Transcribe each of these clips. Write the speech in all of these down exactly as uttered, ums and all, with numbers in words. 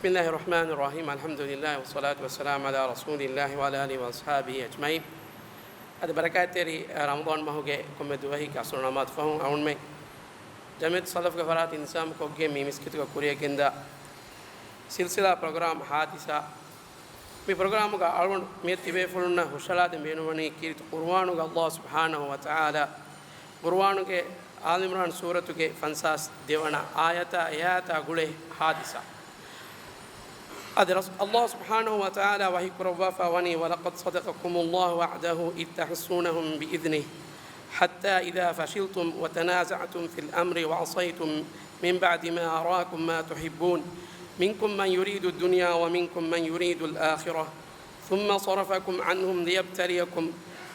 بسم الله الرحمن الرحيم. الحمد لله والصلاة والسلام على رسول الله وعلى آله وأصحابه أجمعين. އަދި ބަރަކާތްތެރި ރަމަޟާން މަހުގެ ކޮންމެ ދުވަހެއްގެ ޢަޞްރު ނަމާދު ފަހުން އަޅުންމެން ޖަމިޢަތު ސަލަފްގެ ފަރާތުން އިންތިޒާމު ކޮށްގެން މި މިސްކިތުގަ ކުރިޔަށް ގެންދާ ސިލްސިލާ ޕްރޮގްރާމް ޙާދިސާ. މި ޕްރޮގްރާމުގަ އަޅުގަނޑު މިއަދު ތިބޭފުޅުންނަށް ހުށަހަޅާދޭން ބޭނުންވަނީ ކީރިތި ޤުރުއާނުގަ ﷲ ސުބްޙާނަހޫ ވަތަޢާލާ ޤުރުއާނުގެ އާލި ޢިމްރާން ސޫރަތުގެ ފަންސާސް ދެވަނަ އާޔަތާ އެ އާޔަތާ ގުޅޭ ޙާދިސާ. އަދި ރަސް-، ﷲ ސުބްޙާނަހޫ ވަތަޢާލާ ވަޙީ ކުރައްވާފަ ވަނީ، "ولقد صدقكم الله وعده إذ تحسونهم بإذنه حتى إذا فشلتم وتنازعتم في الأمر وعصيتم من بعد ما أراكم ما تحبون منكم من يريد الدنيا ومنكم من يريد الآخرة ثم صرفكم عنهم ليبتليكم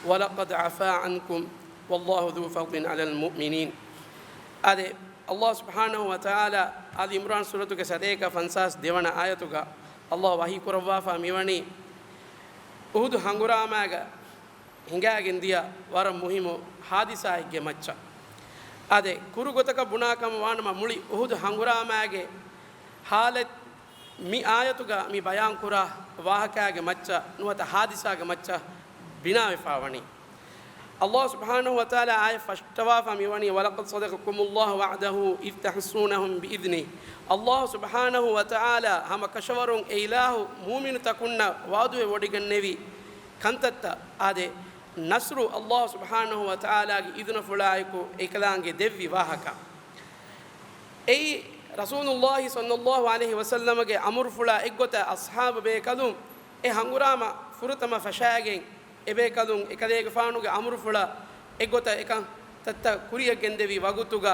ولقد عفا عنكم والله ذو فضل على المؤمنين." އާދެ، ﷲ ސުބްޙާނަހޫ ވަތަޢާލާ އާލި ޢިމްރާން ސޫރަތުގެ ސަތޭކަ ފަންސާސް ދެވަނަ އާޔަތުގަ ﷲ ވަޙީ ކުރައްވާފަ މިވަނީ، އުޙުދު ހަނގުރާމާގަ ހިނގާގެން ދިޔަ ވަރަށް މުހިއްމު ޙާދިސާއެއްގެ މައްޗަށް. އާދެ، ކުރު ގޮތަކަށް ބުނާ ކަމަށް ވާނަމަ، މުޅި އުޙުދު ހަނގުރާމާގެ ޙާލަތް މި އާޔަތުގަ މި ބަޔާން ކުރާ ވާހަކާގެ މައްޗަށް ނުވަތަ ޙާދިސާގެ މައްޗަށް ބިނާވެފަ ވަނީ. ﷲ ސުބްޙާނަހޫ ވަތަޢާލާ އާޔަތް ފަށްޓަވާފަ މިވަނީ، "ولقد صدقكم الله وعده إذ تحسونهم بإذنه." ﷲ ސުބްޙާނަހޫ ވަތަޢާލާ ހަމަ ކަށަވަރުން އެ އިލާހު މުއުމިނުތަކުންނަށް ވަޢުދުވެވޮޑިގެންނެވި ކަންތައްތައް، އާދެ، ނަޞްރު ﷲ ސުބްޙާނަހޫ ވަތަޢާލާގެ އިޛުނަފުޅާއެކު އެކަލާނގެ ދެއްވި ވާހަކަ. އެއީ، ރަސޫލުﷲ ޞައްލަﷲ ޢަލައިހި ވަސައްލަމަގެ އަމުރުފުޅާ އެއްގޮތަށް އަޞްޙާބު ބޭކަލުން އެ ހަނގުރާމަ ފުރަތަމަ ފަށާގެން، އެބޭކަލުން އެކަލޭގެފާނުގެ އަމުރުފުޅަށް އެއްގޮތަށް އެކަންތައްތައް ކުރިޔަށް ގެންދެވި ވަގުތުގަ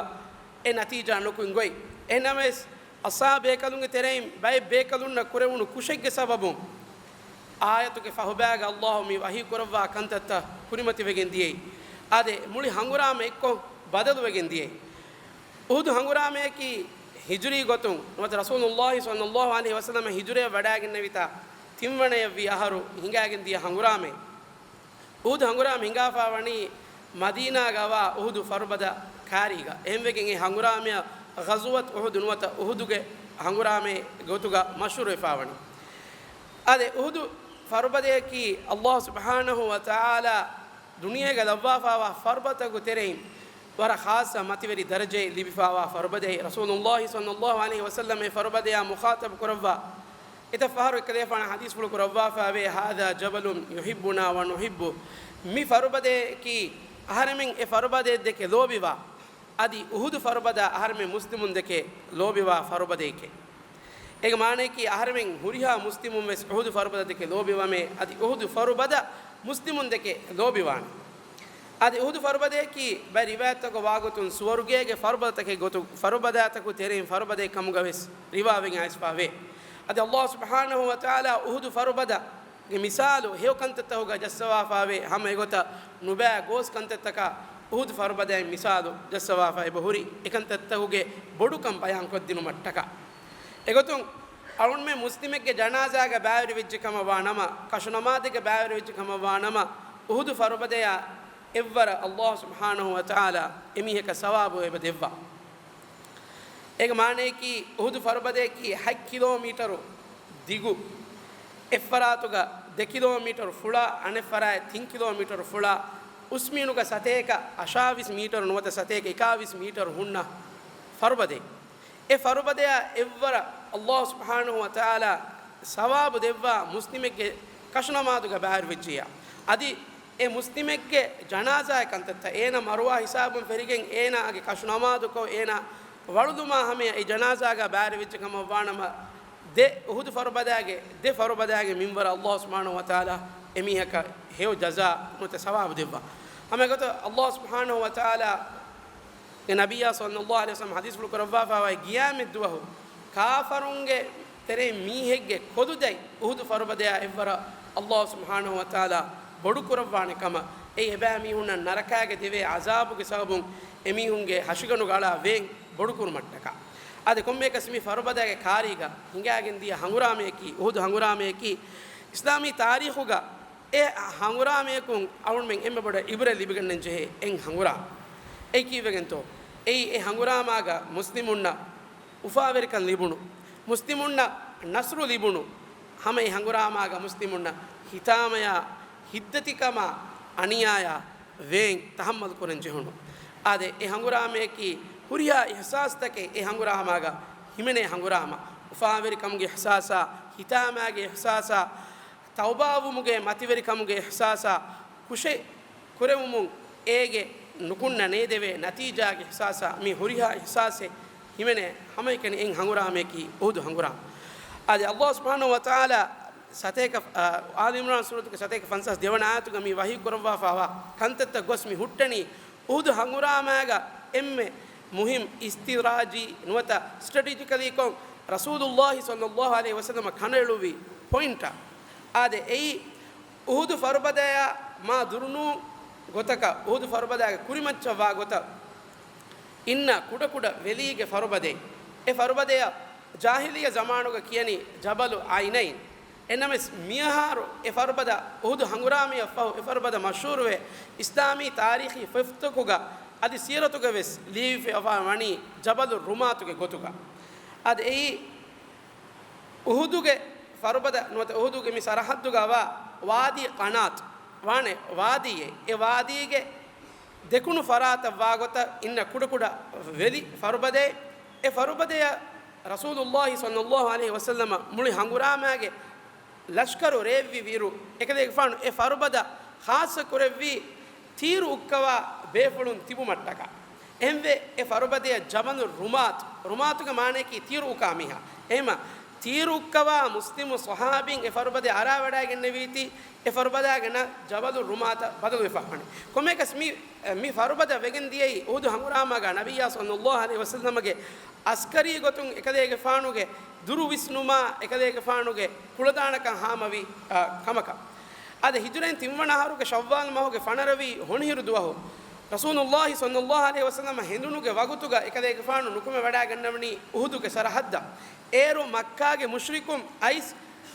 އެ ނަތީޖާ ނުކުން ގޮތް. އެހެންނަމަވެސް، އަޞްޙާބު ބޭކަލުންގެ ތެރެއިން ބައެއް ބޭކަލުންނަށް ކުރެވުނު ކުށެއްގެ ސަބަބުން، އާޔަތުގެ ފަހުބާގަ ﷲ މި ވަޙީ ކުރައްވާ ކަންތައްތައް ކުރިމަތިވެގެން ދިޔައީ. އާދެ، މުޅި ހަނގުރާމަ އެއްކޮށް ބަދަލުވެގެން ދިޔައީ. އުޙުދު ހަނގުރާމަޔަކީ ހިޖުރީ ގޮތުން ނުވަތަ ރަސޫލުﷲ ޞައްލަﷲ ޢަލައިހި ވަސައްލަމަ ހިޖުރަޔަށް ވަޑައިގެންނެވިތާ ތިންވަނަޔަށްވީ އަހަރު ހިނގާގެން ދިޔަ ހަނގުރާމައެއް. އުޙުދު ހަނގުރާމަ ހިނގާފަ ވަނީ މަދީނާގަވާ އުޙުދު ފަރުބަދަ ކާރީގަ. އެހެންވެގެން އެ ހަނގުރާމަޔަށް ޣަޒުވަތު އުޙުދު ނުވަތަ އުޙުދުގެ ހަނގުރާމައެއް ގޮތުގަ މަޝްހޫރުވެފަ ވަނީ. އާދެ، އުޙުދު ފަރުބަދަޔަކީ ﷲ ސުބްޙާނަހޫ ވަތަޢާލާ ދުނިޔޭގަ ލައްވާފައިވާ ފަރުބަދަތަކުގެ ތެރެއިން ވަރަށް ޚާއްޞަ މަތިވެރި ދަރަޖައެއް ލިބިފައިވާ ފަރުބަދައެއް. ރަސޫލުﷲ ޞައްލަﷲ ޢަލައިހި ވަސައްލަމަ އެ ފަރުބަދަޔާ މުޚާޠަބު ކުރައްވާ އެތައް ފަހަރު އެކަލޭގެފާނު ޙަދީޘްފުޅު ކުރައްވާފައިވޭ، "هذا جبل يحبنا ونحبه." މި ފަރުބަދަޔަކީ އަހަރެމެން އެ ފަރުބަދައަށް ދެކެ ލޯބިވާ، އަދި އުޙުދު ފަރުބަދަ އަހަރެމެން މުސްލިމުން ދެކެ ލޯބިވާ ފަރުބަދައެކޭ. އޭގެ މާނަޔަކީ، އަހަރެމެން ހުރިހާ މުސްލިމުން ވެސް އުޙުދު ފަރުބަދަ ދެކެ ލޯބިވަމޭ، އަދި އުޙުދު ފަރުބަދަ މުސްލިމުން ދެކެ ލޯބިވާނެ. އަދި އުޙުދު ފަރުބަދަޔަކީ ބައެއް ރިވާޔަތްތަކުގަ ވާގޮތުން ސުވަރުގޭގެ ފަރުބަދަތަކެއް ގޮތު، ފަރުބަދަތަކުގެ ތެރެއިން ފަރުބަދައެއް ކަމުގަ ވެސް ރިވާވެގެން އައިސްފައިވޭ. އަދި ﷲ ސުބްޙާނަހޫ ވަތަޢާލާ އުޙުދު ފަރުބަދަ ގެ މިސާލު ހެޔޮ ކަންތައްތަކުގަ ޖައްސަވާފައިވޭ، ހަމަ އެގޮތަށް ނުބައި ގޯސް ކަންތައްތަކަށް އުޙުދު ފަރުބަދައިން މިސާލު ޖައްސަވާފަ އެބަހުރި، އެކަންތައްތަކުގެ ބޮޑުކަން ބަޔާންކޮށްދިނުމަށްޓަކާ. އެގޮތުން އަޅުންމެ މުސްލިމެއްގެ ޖަނާޒާގަ ބައިވެރިވެއްޖެ ކަމަށް ވާ ނަމަ، ކަށުނަމާދެއްގަ ބައިވެރިވެއްޖެ ކަމަށް ވާ ނަމަ، އުޙުދު ފަރުބަދަޔާ އެއްވަރަށް ﷲ ސުބްޙާނަހޫ ވަތަޢާލާ އެމީހަކަށް ސަވާބު އެބަ ދެއްވާ. އޭގެ މާނަޔަކީ، އުޙުދު ފަރުބަދަޔަކީ ހަތް ކިލޯމީޓަރު ދިގު، އެއްފަރާތުގަ ދެ ކިލޯމީޓަރު ފުޅާ، އަނެއްފަރާތް ތިން ކިލޯމީޓަރު ފުޅާ، އުސްމީނުގަ ސަތޭކަ އަށާވީސް މީޓަރު ނުވަތަ ސަތޭކަ އެކާވީސް މީޓަރު ހުންނަ ފަރުބަދައެއް. އެ ފަރުބަދަޔާ އެއްވަރަށް ﷲ ސުބްޙާނަހޫ ވަތަޢާލާ ސަވާބު ދެއްވާ މުސްލިމެއްގެ ކަށުނަމާދުގަ ބައިވެރިވެއްޖިއްޔާ. އަދި އެ މުސްލިމެއްގެ ޖަނާޒާއެއް ކަންތައްތައް އޭނަ މަރުވާ ހިސާބުން ފެރިގެން އޭނާގެ ކަށުނަމާދުކޮށް އޭނާ ވަޅުލުމާ ހަމަޔަށް އެ ޖަނާޒާގަ ބައިވެރިވެއްޖެ ކަމަށް ވާނަމަ، ދެ އުޙުދު ފަރުބަދާގެ، ދެ ފަރުބަދާގެ މިންވަރަށް ﷲ ސުބްޙާނަހޫ ވަތަޢާލާ އެމީހަކަށް ހެޔޮ ޖަޒާ ނުވަތަ ސަވާބު ދެއްވާ. ހަމަ އެގޮތަށް ﷲ ސުބްޙާނަހޫ ވަތަޢާލާ ގެ ނަބިއްޔާ ޞައްލަﷲ ޢަލައިހި ވަސައްލަމަ ޙަދީޘްފުޅު ކުރައްވާފައިވާ ގިޔާމަތްދުވަހު ކާފަރުންގެ ތެރެއިން މީހެއްގެ ކޮލުދަތް އުޙުދު ފަރުބަދަޔާ އެއްވަރަށް ﷲ ސުބްޙާނަހޫ ވަތަޢާލާ ބޮޑު ކުރައްވާނެ ކަމަށް، އެއީ އެބައިމީހުންނަށް ނަރަކާގެ ދެވޭ ޢަޒާބުގެ ސަބަބުން އެމީހުންގެ ހަށިގަނޑުގަ އަޅާ ވޭން ބޮޑުކުރުމަށްޓަކާ. އަދި ކޮންމެއަކަސް މި ފަރުބަދައިގެ ކާރީގަ ހިނގާގެން ދިޔަ ހަނގުރާމަޔަކީ، އުޙުދު ހަނގުރާމަޔަކީ، އިސްލާމީ ތާރީޚުގަ އެ ހަނގުރާމަޔަކުން އަޅުންމެން އެންމެ ބޮޑަށް ޢިބްރަތް ލިބިގަންނަން ޖެހޭ އެއް ހަނގުރާމަ. އެއީ ކީއްވެގެންތޯ؟ އެއީ އެ ހަނގުރާމާގަ މުސްލިމުންނަށް އުފާވެރިކަން ލިބުނު، މުސްލިމުންނަށް ނަޞްރު ލިބުނު ހަމަ އެ ހަނގުރާމާގަ މުސްލިމުންނަށް ހިތާމަޔާ، ހިތްދަތިކަމާ، އަނިޔާޔާ ވޭން ތަޙައްމަލް ކުރަން ޖެހުނު. އާދެ، އެ ހަނގުރާމަޔަކީ ހުރިހާ އިޙްސާސްތަކެއް އެ ހަނގުރާމާގަ ހިމެނޭ ހަނގުރާމަ. އުފާވެރިކަމުގެ އިޙްސާސާ، ހިތާމާގެ އިޙްސާސާ، ތައުބާވުމުގެ މަތިވެރިކަމުގެ އިޙްސާސާ، ކުށެއް ކުރެވުމުން އޭގެ ނުކުންނަ ނޭދެވޭ ނަތީޖާގެ އިޙްސާސާ، މި ހުރިހާ އިޙްސާސެއް ހިމެނޭ ހަމައެކަނި އެއް ހަނގުރާމަޔަކީ އުޙުދު ހަނގުރާމަ. އާދެ، ﷲ ސުބްޙާނަހޫ ވަތަޢާލާ ސަތޭކަ، އާ، އާލު ޢިމްރާން ސޫރަތުގެ ސަތޭކަ ފަންސާސް ދެވަނަ އާޔަތުގަ މި ވަޙީ ކުރައްވާފައިވާ ކަންތައްތައް ގޮސް މި ހުއްޓަނީ އުޙުދު ހަނގުރާމާގަ އެންމެ މުހިން އިސްތިރާޖީ ނުވަތަ ސްޓްރެޓެޖިކަލީކޮށް ރަސޫލުﷲ ޞައްލަﷲ ޢަލައިހި ވަސައްލަމަ ކަނޑައެޅުއްވި ޕޮއިންޓަށް. އާދެ، އެއީ އުޙުދު ފަރުބަދަޔާ މާ ދުރުނޫން ގޮތަކަށް، އުޙުދު ފަރުބަދައިގެ ކުރިމައްޗަށް ވާ ގޮތަށް އިންނަ ކުޑަކުޑަ ވެލީގެ ފަރުބަދައެއް. އެ ފަރުބަދަޔަށް ޖާހިލިއްޔަ ޒަމާނުގަ ކިޔަނީ ޖަބަލު ޢައިނައިން. އެނަމެސް މިއަހަރު އެ ފަރުބަދަ އުޙުދު ހަނގުރާމަޔަށްފަހު އެ ފަރުބަދަ މަޝްހޫރުވެ، އިސްލާމީ ތާރީޚީ ފޮތްތަކުގަ އަދި ސީރަތުގަ ވެސް ލިޔެފައިވަނީ ޖަބަލު ރުމާތުގެ ގޮތުގަ. އަދި އެއީ އުޙުދުގެ ފަރުބަދަ ނުވަތަ އުޙުދުގެ މި ސަރަޙައްދުގަ ވާ ވާދީ ޤަނާތު ވާނެ ވާދީއެއް. އެ ވާދީގެ ދެކުނު ފަރާތަށް ވާގޮތަށް އިންނަ ކުޑަކުޑަ ވެލި ފަރުބަދައެއް. އެ ފަރުބަދަޔަށް ރަސޫލުﷲ ޞައްލަﷲ ޢަލައިހި ވަސައްލަމަ މުޅި ހަނގުރާމާގެ ލަޝްކަރު ރޭއްވި ވިއިރު، އެކަލޭގެފާނު އެ ފަރުބަދަ ޚާއްޞަ ކުރެއްވީ ތީރު އުއްކަވާ ބޭފުޅުން ތިބުމަށްޓަކާ. އެހެންވެ، އެ ފަރުބަދަޔަށް ޖަބަލު ރުމާތު، ރުމާތުގެ މާނަޔަކީ ތީރު އުކާ މީހާ. އެހެމަ ތީރު އުއްކަވާ މުސްލިމު ޞަޙާބީން އެ ފަރުބަދަ އަރާވަޑައިގެންނެވީތީ، އެ ފަރުބަދާގެ ނަން ޖަބަލު ރުމާތަށް ބަދަލުވެފަ ވަނީ. ކޮމެކަސް މި، މި ފަރުބަދަ ވެގެން ދިޔައީ އުޙުދު ހަނގުރާމާގަ ނަބިއްޔާ ޞައްލަﷲ ޢަލައިހި ވަސައްލަމަގެ އަސްކަރީ ގޮތުން އެކަލޭގެފާނުގެ ދުރު ވިސްނުމާ، އެކަލޭގެފާނުގެ ކުޅަދާނަކަން ހާމަވި، އަ، ކަމަކަށް. އަދި ހިޖުރައިން ތިންވަނަ އަހަރުގެ ޝައްވާލް މަހުގެ ފަނަރަވީ ހޮނިހިރު ދުވަހު، ރަސޫލުﷲ ޞައްލަﷲ ޢަލައިހި ވަސައްލަމަ ހެނދުނުގެ ވަގުތުގަ އެކަލޭގެފާނު ނުކުމެވަޑައިގަންނަވަނީ އުޙުދުގެ ސަރަޙައްދަށް. އޭރު މައްކާގެ މުޝްރިކުން އައިސް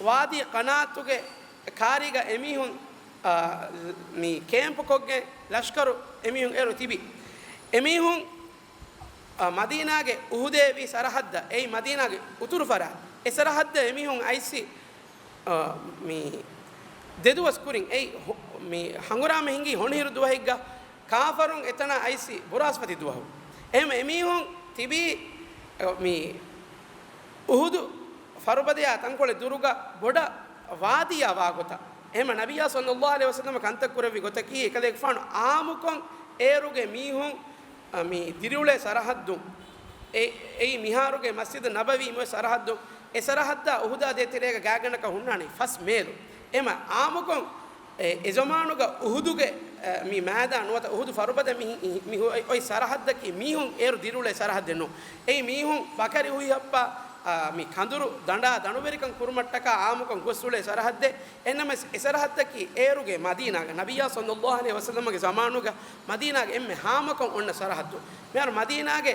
ވާދީ ޤަނާތުގެ ކާރީގަ އެމީހުން، އާ، މި ކޭމްޕު ކޮށްގެން ލަޝްކަރު އެމީހުން އޭރު ތިބި. އެމީހުން، އާ، މަދީނާގެ އުހުދޭ ވި ސަރަހައްދަށް، އެއީ މަދީނާގެ އުތުރު ފަރާތް. އެ ސަރަހައްދަށް އެމީހުން އައިސް، އާ، މި ދެދުވަސް ކުރިން އެއީ ހު-، މި ހަނގުރާމަ ހިނގީ ހޮނިހިރު ދުވަހެއްގަ ކާފަރުން އެތަނަށް އައިސް ބުރާސްފަތި ދުވަހު. އެހެން އެމީހުން ތިބީ، އަ، މި އުހުދު ފަރުބަދަޔާ ތަންކޮޅެއް ދުރުގަ ބޮޑަށް ވާދީއާ ވާގޮތަށް. އެހެން ނަބިއްޔާ ޞައްލައްލާހު ޢަލައިހި ވަސައްލަމަ ކަންތައް ކުރެއްވި ގޮތަކީ، އެކަލޭގެފާނު އާއްމުކޮށް އޭރުގެ މީހުން، އަ، މި ދިރިއުޅޭ ސަރަހައްދު، އެ، އެއީ މިހާރުގެ މަސްޖިދު ނަބަވީ މި ސަރަހައްދު، އެ ސަރަހައްދާ އުހުދާ ދޭތެރޭގަ ގާތްގަނޑަކަށް ހުންނާނީ ފަސް މޭލު. އެމަ އާއްމުކޮށް އެ، އެ ޒަމާނުގަ އުހުދުގެ، އެ، މި މައިދާން ނުވަތަ އުހުދު ފަރުބަދަ މި، މި އޮތް، އޮތް ސަރަހައްދަކީ މީހުން އޭރު ދިރިއުޅޭ ސަރަހައްދެއް ނޫން. އެއީ މީހުން ބަކަރި ހުއިހައްޕާ، އާ، މި ކަނދުރު ދަނޑާ ދަނޑުވެރިކަން ކުރުމަށްޓަކާ އާއްމުކޮށް ގޮސް އުޅޭ ސަރަހައްދެއް. އެނަމަސް އެ ސަރަހައްދަކީ އޭރުގެ މަދީނާގަ، ނަބިއްޔާ ޞައްލައްލާހު ޢަލައިހި ވަސައްލަމަގެ ޒަމާނުގަ މަދީނާގެ އެންމެ ހާމަކޮށް އޮންނަ ސަރަހައްދު. މިހާރު މަދީނާގެ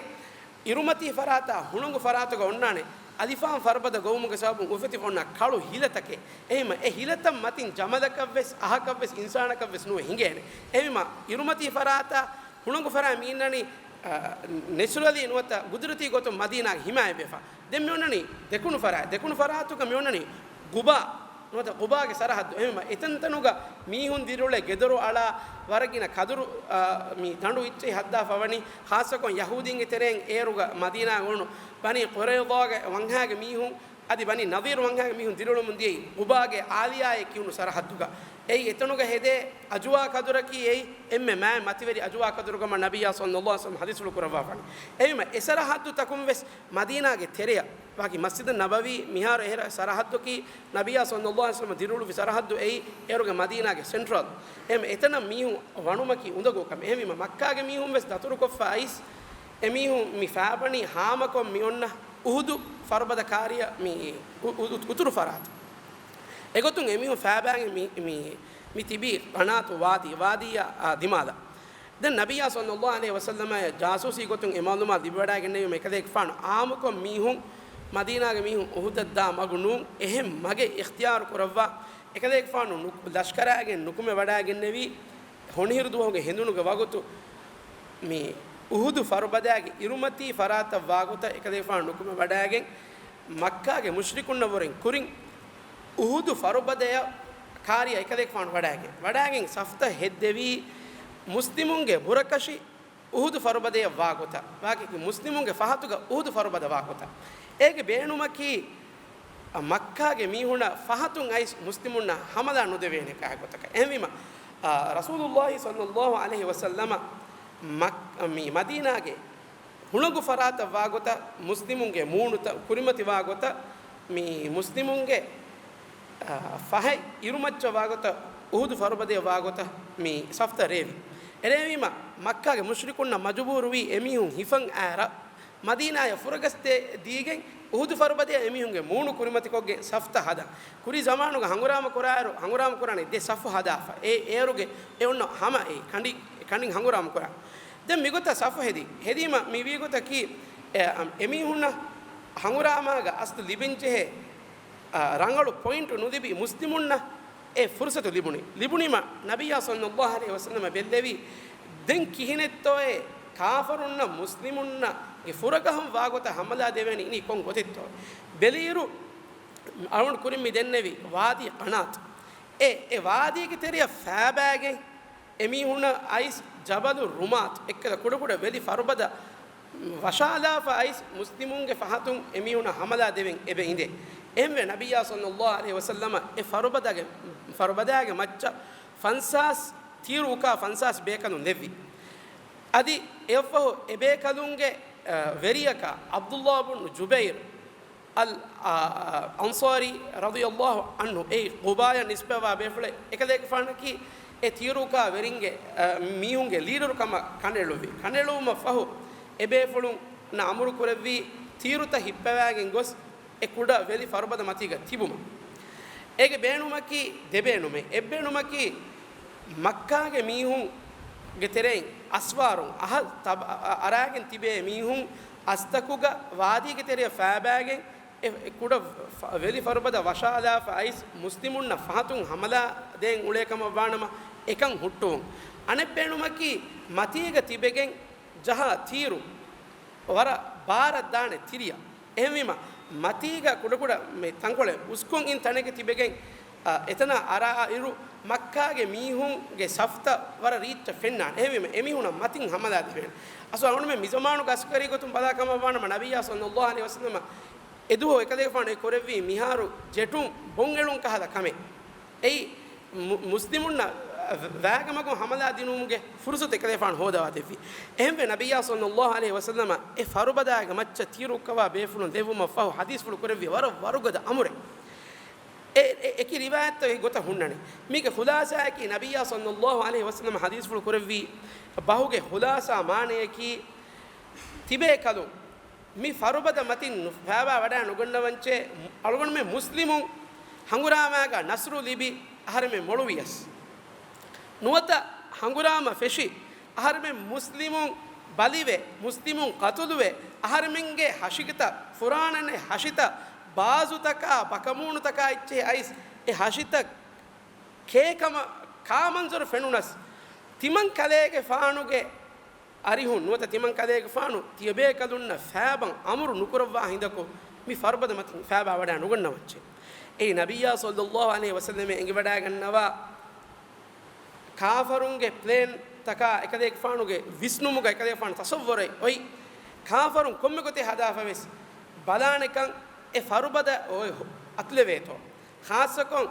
އިރުމަތީ ފަރާތާ ހުޅަނގު ފަރާތުގަ އޮންނާނެ. އަލިފާން ފަރުބަދަ ގޮވުމުގެ ސަބަބުން އުފެދިފަ އޮންނަ ކަޅު ހިލަތަކެއް. އެހެންވީމަ އެ ހިލަތައް މަތިން ޖަމަލަކަށްވެސް، އަހަކަށްވެސް، އިންސާނަކަށްވެސް ނުވެ ހިނގޭނެ. އެހެންވީމަ އިރުމަތީ ފަރާތާ ހުޅަނގު ފަރާތް މި އިންނަނީ، އަ، ނެޗުރަލީ ނުވަތަ ގުދުރަތީ ގޮތުން މަދީނާގެ ހިމާޔަތްވެފަ. ދެން މި އޮންނަނީ ދެކުނު ފަރާތް. ދެކުނު ފަރާތުގަ މި އޮންނަނީ ގުބާ ނުވަތަ ގުބާގެ ސަރަހައްދު. އެހެންވީމަ އެތަންތަނުގަ މީހުން ދިރިއުޅޭ ގެދޮރު އަޅާ ވަރަށް ގިނަ ކަދުރު، އާ، މި ދަނޑު އިއްޗެހި ހައްދާފަ ވަނީ، ޚާއްޞަކޮށް ޔަހޫދީންގެ ތެރެއިން އޭރުގަ މަދީނާގަ އުޅުނު ބަނީ ޤުރައިޟާގެ ވަންހާގެ މީހުން އަދި ބަނީ ނަޟީރު ވަންހާގެ މީހުން ދިރިއުޅެމުން ދިޔައީ ގުބާގެ އާލިޔާއޭ ކިޔުނު ސަރަހައްދުގަ. އެއީ އެތަނުގަ ހެދޭ އަޖުވާ ކަދުރަކީ އެއީ އެންމެ މާތް މަތިވެރި އަޖުވާ ކަދުރު ކަމަށް ނަބިއްޔާ ޞައްލައްލާހު ޢަލައިހި ވަސައްލަމަ ޙަދީޘްފުޅު ކުރައްވާފަނީ. އެހެންވީމަ އެ ސަރަހައްދުތަކުން ވެސް މަދީނާގެ ތެރެއަށް ވާކި މަސްޖިދު ނަބަވީ މިހާރު އެހެރަ ސަރަހައްދަކީ ނަބިއްޔާ ޞައްލައްލާހު ޢަލައިހި ވަސައްލަމަ ދިރިއުޅުއްވި ސަރަހައްދު އެއީ އޭރުގެ މަދީނާގެ ސެންޓްރަލް. އެހެން އެތަނަށް މީހުން ވަނުމަކީ އުނދަގޫ ކަމެއް. އެހެންވީމަ މައްކާގެ މީހުން ވެސް ދަތުރުކޮށްފަ އައިސް އެމީހުން މި ފާބަނީ ހާމަކޮށް މި އޮންނަ އުހުދު ފަރުބަދަ ކާރިއަށް މި އު-، އު-، އު-، އުތުރު ފަރާތު. އެގޮތުން އެމީހުން ފާބާގެން މި، މި، މި ތިބީ ޤަނާތު ވާދީ، ވާދީއާ، އާ، ދިމާލަށް. ދެން ނަބިއްޔާ ޞައްލައްލާހު ޢަލައިހި ވަސައްލަމައަށް ޖާސޫސީ ގޮތުން އެ މަޢުލޫމާތު ލިބިވަޑައިގެންނެވީމަ އެކަލޭގެފާނު އާއްމުކޮށް މީހުން މަދީނާގެ މީހުން އުހުދަށް ދާ މަގު ނޫން، އެހެން މަގެއް އިޚްތިޔާރު ކުރައްވާ، އެކަލޭގެފާނު ނު-، ލަޝްކަރާގެން ނުކުމެވަޑައިގެންނެވީ، ހޮނިހިރު ދުވަހުގެ ހެނދުނުގެ ވަގުތު މި އުހުދު ފަރުބަދާގެ އިރުމަތީ ފަރާތަށް ވާގޮތަށް އެކަލޭގެފާނު ނުކުމެވަޑައިގެން، މައްކާގެ މުޝްރިކުންނަށްވުރެން ކުރިން އުހުދު ފަރުބަދަޔަށް ކާރިޔަށް އެކަލޭގެފާނު ވަޑައިގެން، ވަޑައިގެން ސަފްތައް ހެއްދެވީ މުސްލިމުންގެ ބުރަކަށި އުހުދު ފަރުބަދަޔަށް ވާ ގޮތަށް، ވާގި މުސްލިމުންގެ ފަހަތުގަ އުހުދު ފަރުބަދަ ވާ ގޮތަށް. އޭގެ ބޭނުމަކީ، މައްކާގެ މީހުނަށް ފަހަތުން އައިސް މުސްލިމުންނަށް ހަމަލާ ނުދެވޭނެ ކާ ގޮތަކަށް. އެހެންވީމަ، އާ، ރަސޫލުﷲ ޞައްލަﷲ ޢަލައިހި ވަސައްލަމަ މައް-، މި މަދީނާގެ ހުޅަނގު ފަރާތަށް ވާގޮތަށް މުސްލިމުންގެ މޫނުތައް ކުރިމަތިވާ ގޮތަށް، މި މުސްލިމުންގެ، އާ، ފަހަތް އިރުމައްޗަށް ވާގޮތަށް، އުހުދު ފަރުބަދަޔަށް ވާގޮތަށް މި ސަފްތައް ރޭވި. އެރޭވީމަ، މައްކާގެ މުޝްރިކުންނަށް މަޖުބޫރުވީ އެމީހުން ހިފަން އައިރަށް، މަދީނާޔަށް ފުރަގަސް ދޭ-، ދީގެން އުހުދު ފަރުބަދަޔަށް އެމީހުންގެ މޫނު ކުރިމަތިކޮށްގެން ސަފްތައް ހަދަން. ކުރީ ޒަމާނުގަ ހަނގުރާމަ ކުރާއިރު، ހަނގުރާމަ ކުރާނީ ދެ ސަފު ހަދާފަ. އެ އޭރުގެ އެ އޮންނަ ހަމަ އެ ކަނޑި-، ކަނޑިން ހަނގުރާމަ ކުރާ. ދެން މިގޮތަށް ސަފު ހެދި. ހެދީމަ މި ވީގޮތަކީ، އެ، އަ، އެމީހުންނަށް ހަނގުރާމާގަ އަސްލު ލިބެންޖެހޭ، އަ، ރަނގަޅު ޕޮއިންޓު ނުލިބި މުސްލިމުންނަށް އެ ފުރުސަތު ލިބުނީ. ލިބުނީމަ ނަބިއްޔާ ޞައްލަﷲ ޢަލައިހި ވަސައްލަމަ ބެއްލެވީ، ދެން ކިހިނެއްތޯއޭ ކާފަރުންނަށް މުސްލިމުންނަށް ގެ ފުރަގަހުން ވާގޮތަށް ހަމަލާ ދެވޭނީ އިނީ ކޮން ގޮތެއްތޯ؟ ބެލިއިރު، އަޅުގަނޑު ކުރިން މި ދެންނެވި ވާދީ ޤަނާތު. އެ، އެ ވާދީގެ ތެރެއަށް ފައިބައިގެން އެމީހުނަށް އައިސް ޖަބަލު ރުމާތު އެއްކަލަ ކުޑަކުޑަ ވެލި ފަރުބަދަ ވަށާލާފަ އައިސް މުސްލިމުންގެ ފަހަތުން އެމީހުނަށް ހަމަލާ ދެވެން އެބަ އިނދޭ. އެހެންވެ ނަބިއްޔާ ޞައްލަﷲ ޢަލައިހި ވަސައްލަމަ އެ ފަރުބަދައިގެ، ފަރުބަދައިގެ މައްޗަށް ފަންސާސް ތީރު އުކާ ފަންސާސް ބޭކަލުން ލެއްވި. އަދި އެއަށްފަހު އެ ބޭކަލުންގެ، އަ، ވެރިޔަކާ ޢަބްދުﷲ ބުން ޖުބައިރު އަލް، އާ، އަންޞާރީ ރަޟިޔަﷲ ޢަންހު، އެއީ ޤުބާޔަށް ނިސްބަތްވާ ބޭފުޅެއް، އެކަލޭގެފާނަކީ އެ ތީރުކާ ވެރިންގެ، އާ، މީހުންގެ ލީޑަރު ކަމަށް ކަނޑައެޅުއްވި. ކަނޑައެޅުއްވުމަށް ފަހު، އެބޭފުޅުންނަށް އަމުރު ކުރެއްވީ، ތީރުތައް ހިއްޕަވާގެން ގޮސް، އެ ކުޑަ ވެލި ފަރުބަދަ މަތީގަ ތިބުމަށް. އޭގެ ބޭނުމަކީ ދެ ބޭނުމެއް. އެއް ބޭނުމަކީ، މައްކާގެ މީހުންގެ ތެރެއިން އަސްވާރުން އަހަ ތަބަ-، އަ-، އަރާގެން ތިބޭ މީހުން އަސްތަކުގަ ވާދީގެ ތެރެއަށް ފައިބައިގެން، އެ، އެ ކުޑަ ފަ-، ވެލި ފަރުބަދަ ވަށާލާފަ އައިސް މުސްލިމުންނަށް ފަހަތުން ހަމަލާ ދޭން އުޅޭ ކަމަށް ވާނަމަ، އެކަން ހުއްޓުވުން. އަނެއް ބޭނުމަކީ، މަތީގަ ތިބެގެން ޖަހާ ތީރު ވަރަށް ބާރަށް ދާނެ ތިރިއަށް. އެހެންވީމަ، މަތީގަ ކުޑަކުޑަ މި ތަންކޮޅެއް އުސްކޮން އިން ތަނެއްގަ ތިބެގެން، އަ، އެތަނަށް އަރާއިރު، މައްކާގެ މީހުންގެ ސަފްތައް ވަރަށް ރީއްޗަށް ފެންނާނެ. އެހެންވީމަ، އެމީހުނަށް މަތިން ހަމަލާ ދެވޭނެ. އަސްލު އަޅުގަނޑުމެން މިޒަމާނުގެ އަސްކަރީ ގޮތުން ބަލާ ކަމަށް ވާނަމަ، ނަބިއްޔާ ޞައްލަﷲ ޢަލައިހި ވަސައްލަމަ އެދުވަހު އެކަލޭގެފާނު އެ ކުރެއްވީ މިހާރު ޖެޓުން ބޮން އެޅުން ކަހަލަ ކަމެއް. އެއީ މު-، މުސްލިމުންނަށް ވައިގެ މަގުން ހަމަލާ ދިނުމުގެ ފުރުސަތު އެކަލޭފާނު ހޯދަވާ ދެއްވި. އެހެންވެ، ނަބިއްޔާ ޞައްލަﷲ ޢަލައިހި ވަސައްލަމަ އެ ފަރުބަދާގެ މައްޗަށް ތީރު އުއްކަވާ ބޭފުޅުން ލެއްވުމަށް ފަހު ޙަދީޘްފުޅު ކުރެއްވި ވަރަށް ވަރުގަދަ އަމުރެއް. އެ، އެ، އެކި ރިވާޔަތްތައް އެ ގޮތަށް ހުންނަނީ. މީގެ ޚުލާޞާއަކީ، ނަބިއްޔާ ޞައްލަﷲ ޢަލައިހި ވަސައްލަމަ ޙަދީޘްފުޅު ކުރެއްވި ބަހުގެ ޚުލާޞާ މާނަޔަކީ، ތިބޭކަލުން މި ފަރުބަދަ މަތިން ނު-، ފައިބާ ވަޑައި ނުގަންނަވަންޗޭ، އަޅުގަނޑުމެން މުސްލިމުން ހަނގުރާމާގަ ނަޞްރު ލިބި އަހަރެމެން މޮޅުވިޔަސް. ނުވަތަ ހަނގުރާމަ ފެށި އަހަރެމެން މުސްލިމުން ބަލިވެ، މުސްލިމުން ޤަތުލުވެ، އަހަރެމެންގެ ހަށިގަތައް، ފުރާނަނެ ހަށިތައް، ބާޒުތަކާ، ބަކަމޫނުތަކާ އެއްޗެހި އައިސް، އެ ހަށިތައް ކޭކަމަ-، ކާ މަންޒަރު ފެނުނަސް، ތިމަން ކަލޭގެފާނުގެ އަރިހުން ނުވަތަ ތިމަން ކަލޭގެފާނު ތިޔަބޭކަލުންނަށް ފައިބަން އަމުރު ނުކުރައްވާ ހިނދަކު، މި ފަރުބަދަ މަތިން ފައިބާ ވަޑައި ނުގަންނަވައްޗެ. އެއީ ނަބިއްޔާ ޞައްލަﷲ ޢަލައިހި ވަސައްލަމަ އެނގިވަޑައިގަންނަވާ ކާފަރުންގެ ޕްލޭންތަކާ އެކަލޭގެފާނުގެ ވިސްނުމުގަ އެކަލޭގެފާނު ތަޞައްވަރެއް އޮތް، ކާފަރުން ކޮންމެ ގޮތެއް ހަދާފަވެސް ބަލާނެކަން އެ ފަރުބަދަ އޮތް އަތުލެވޭތޯ. ޚާއްޞަކޮށް،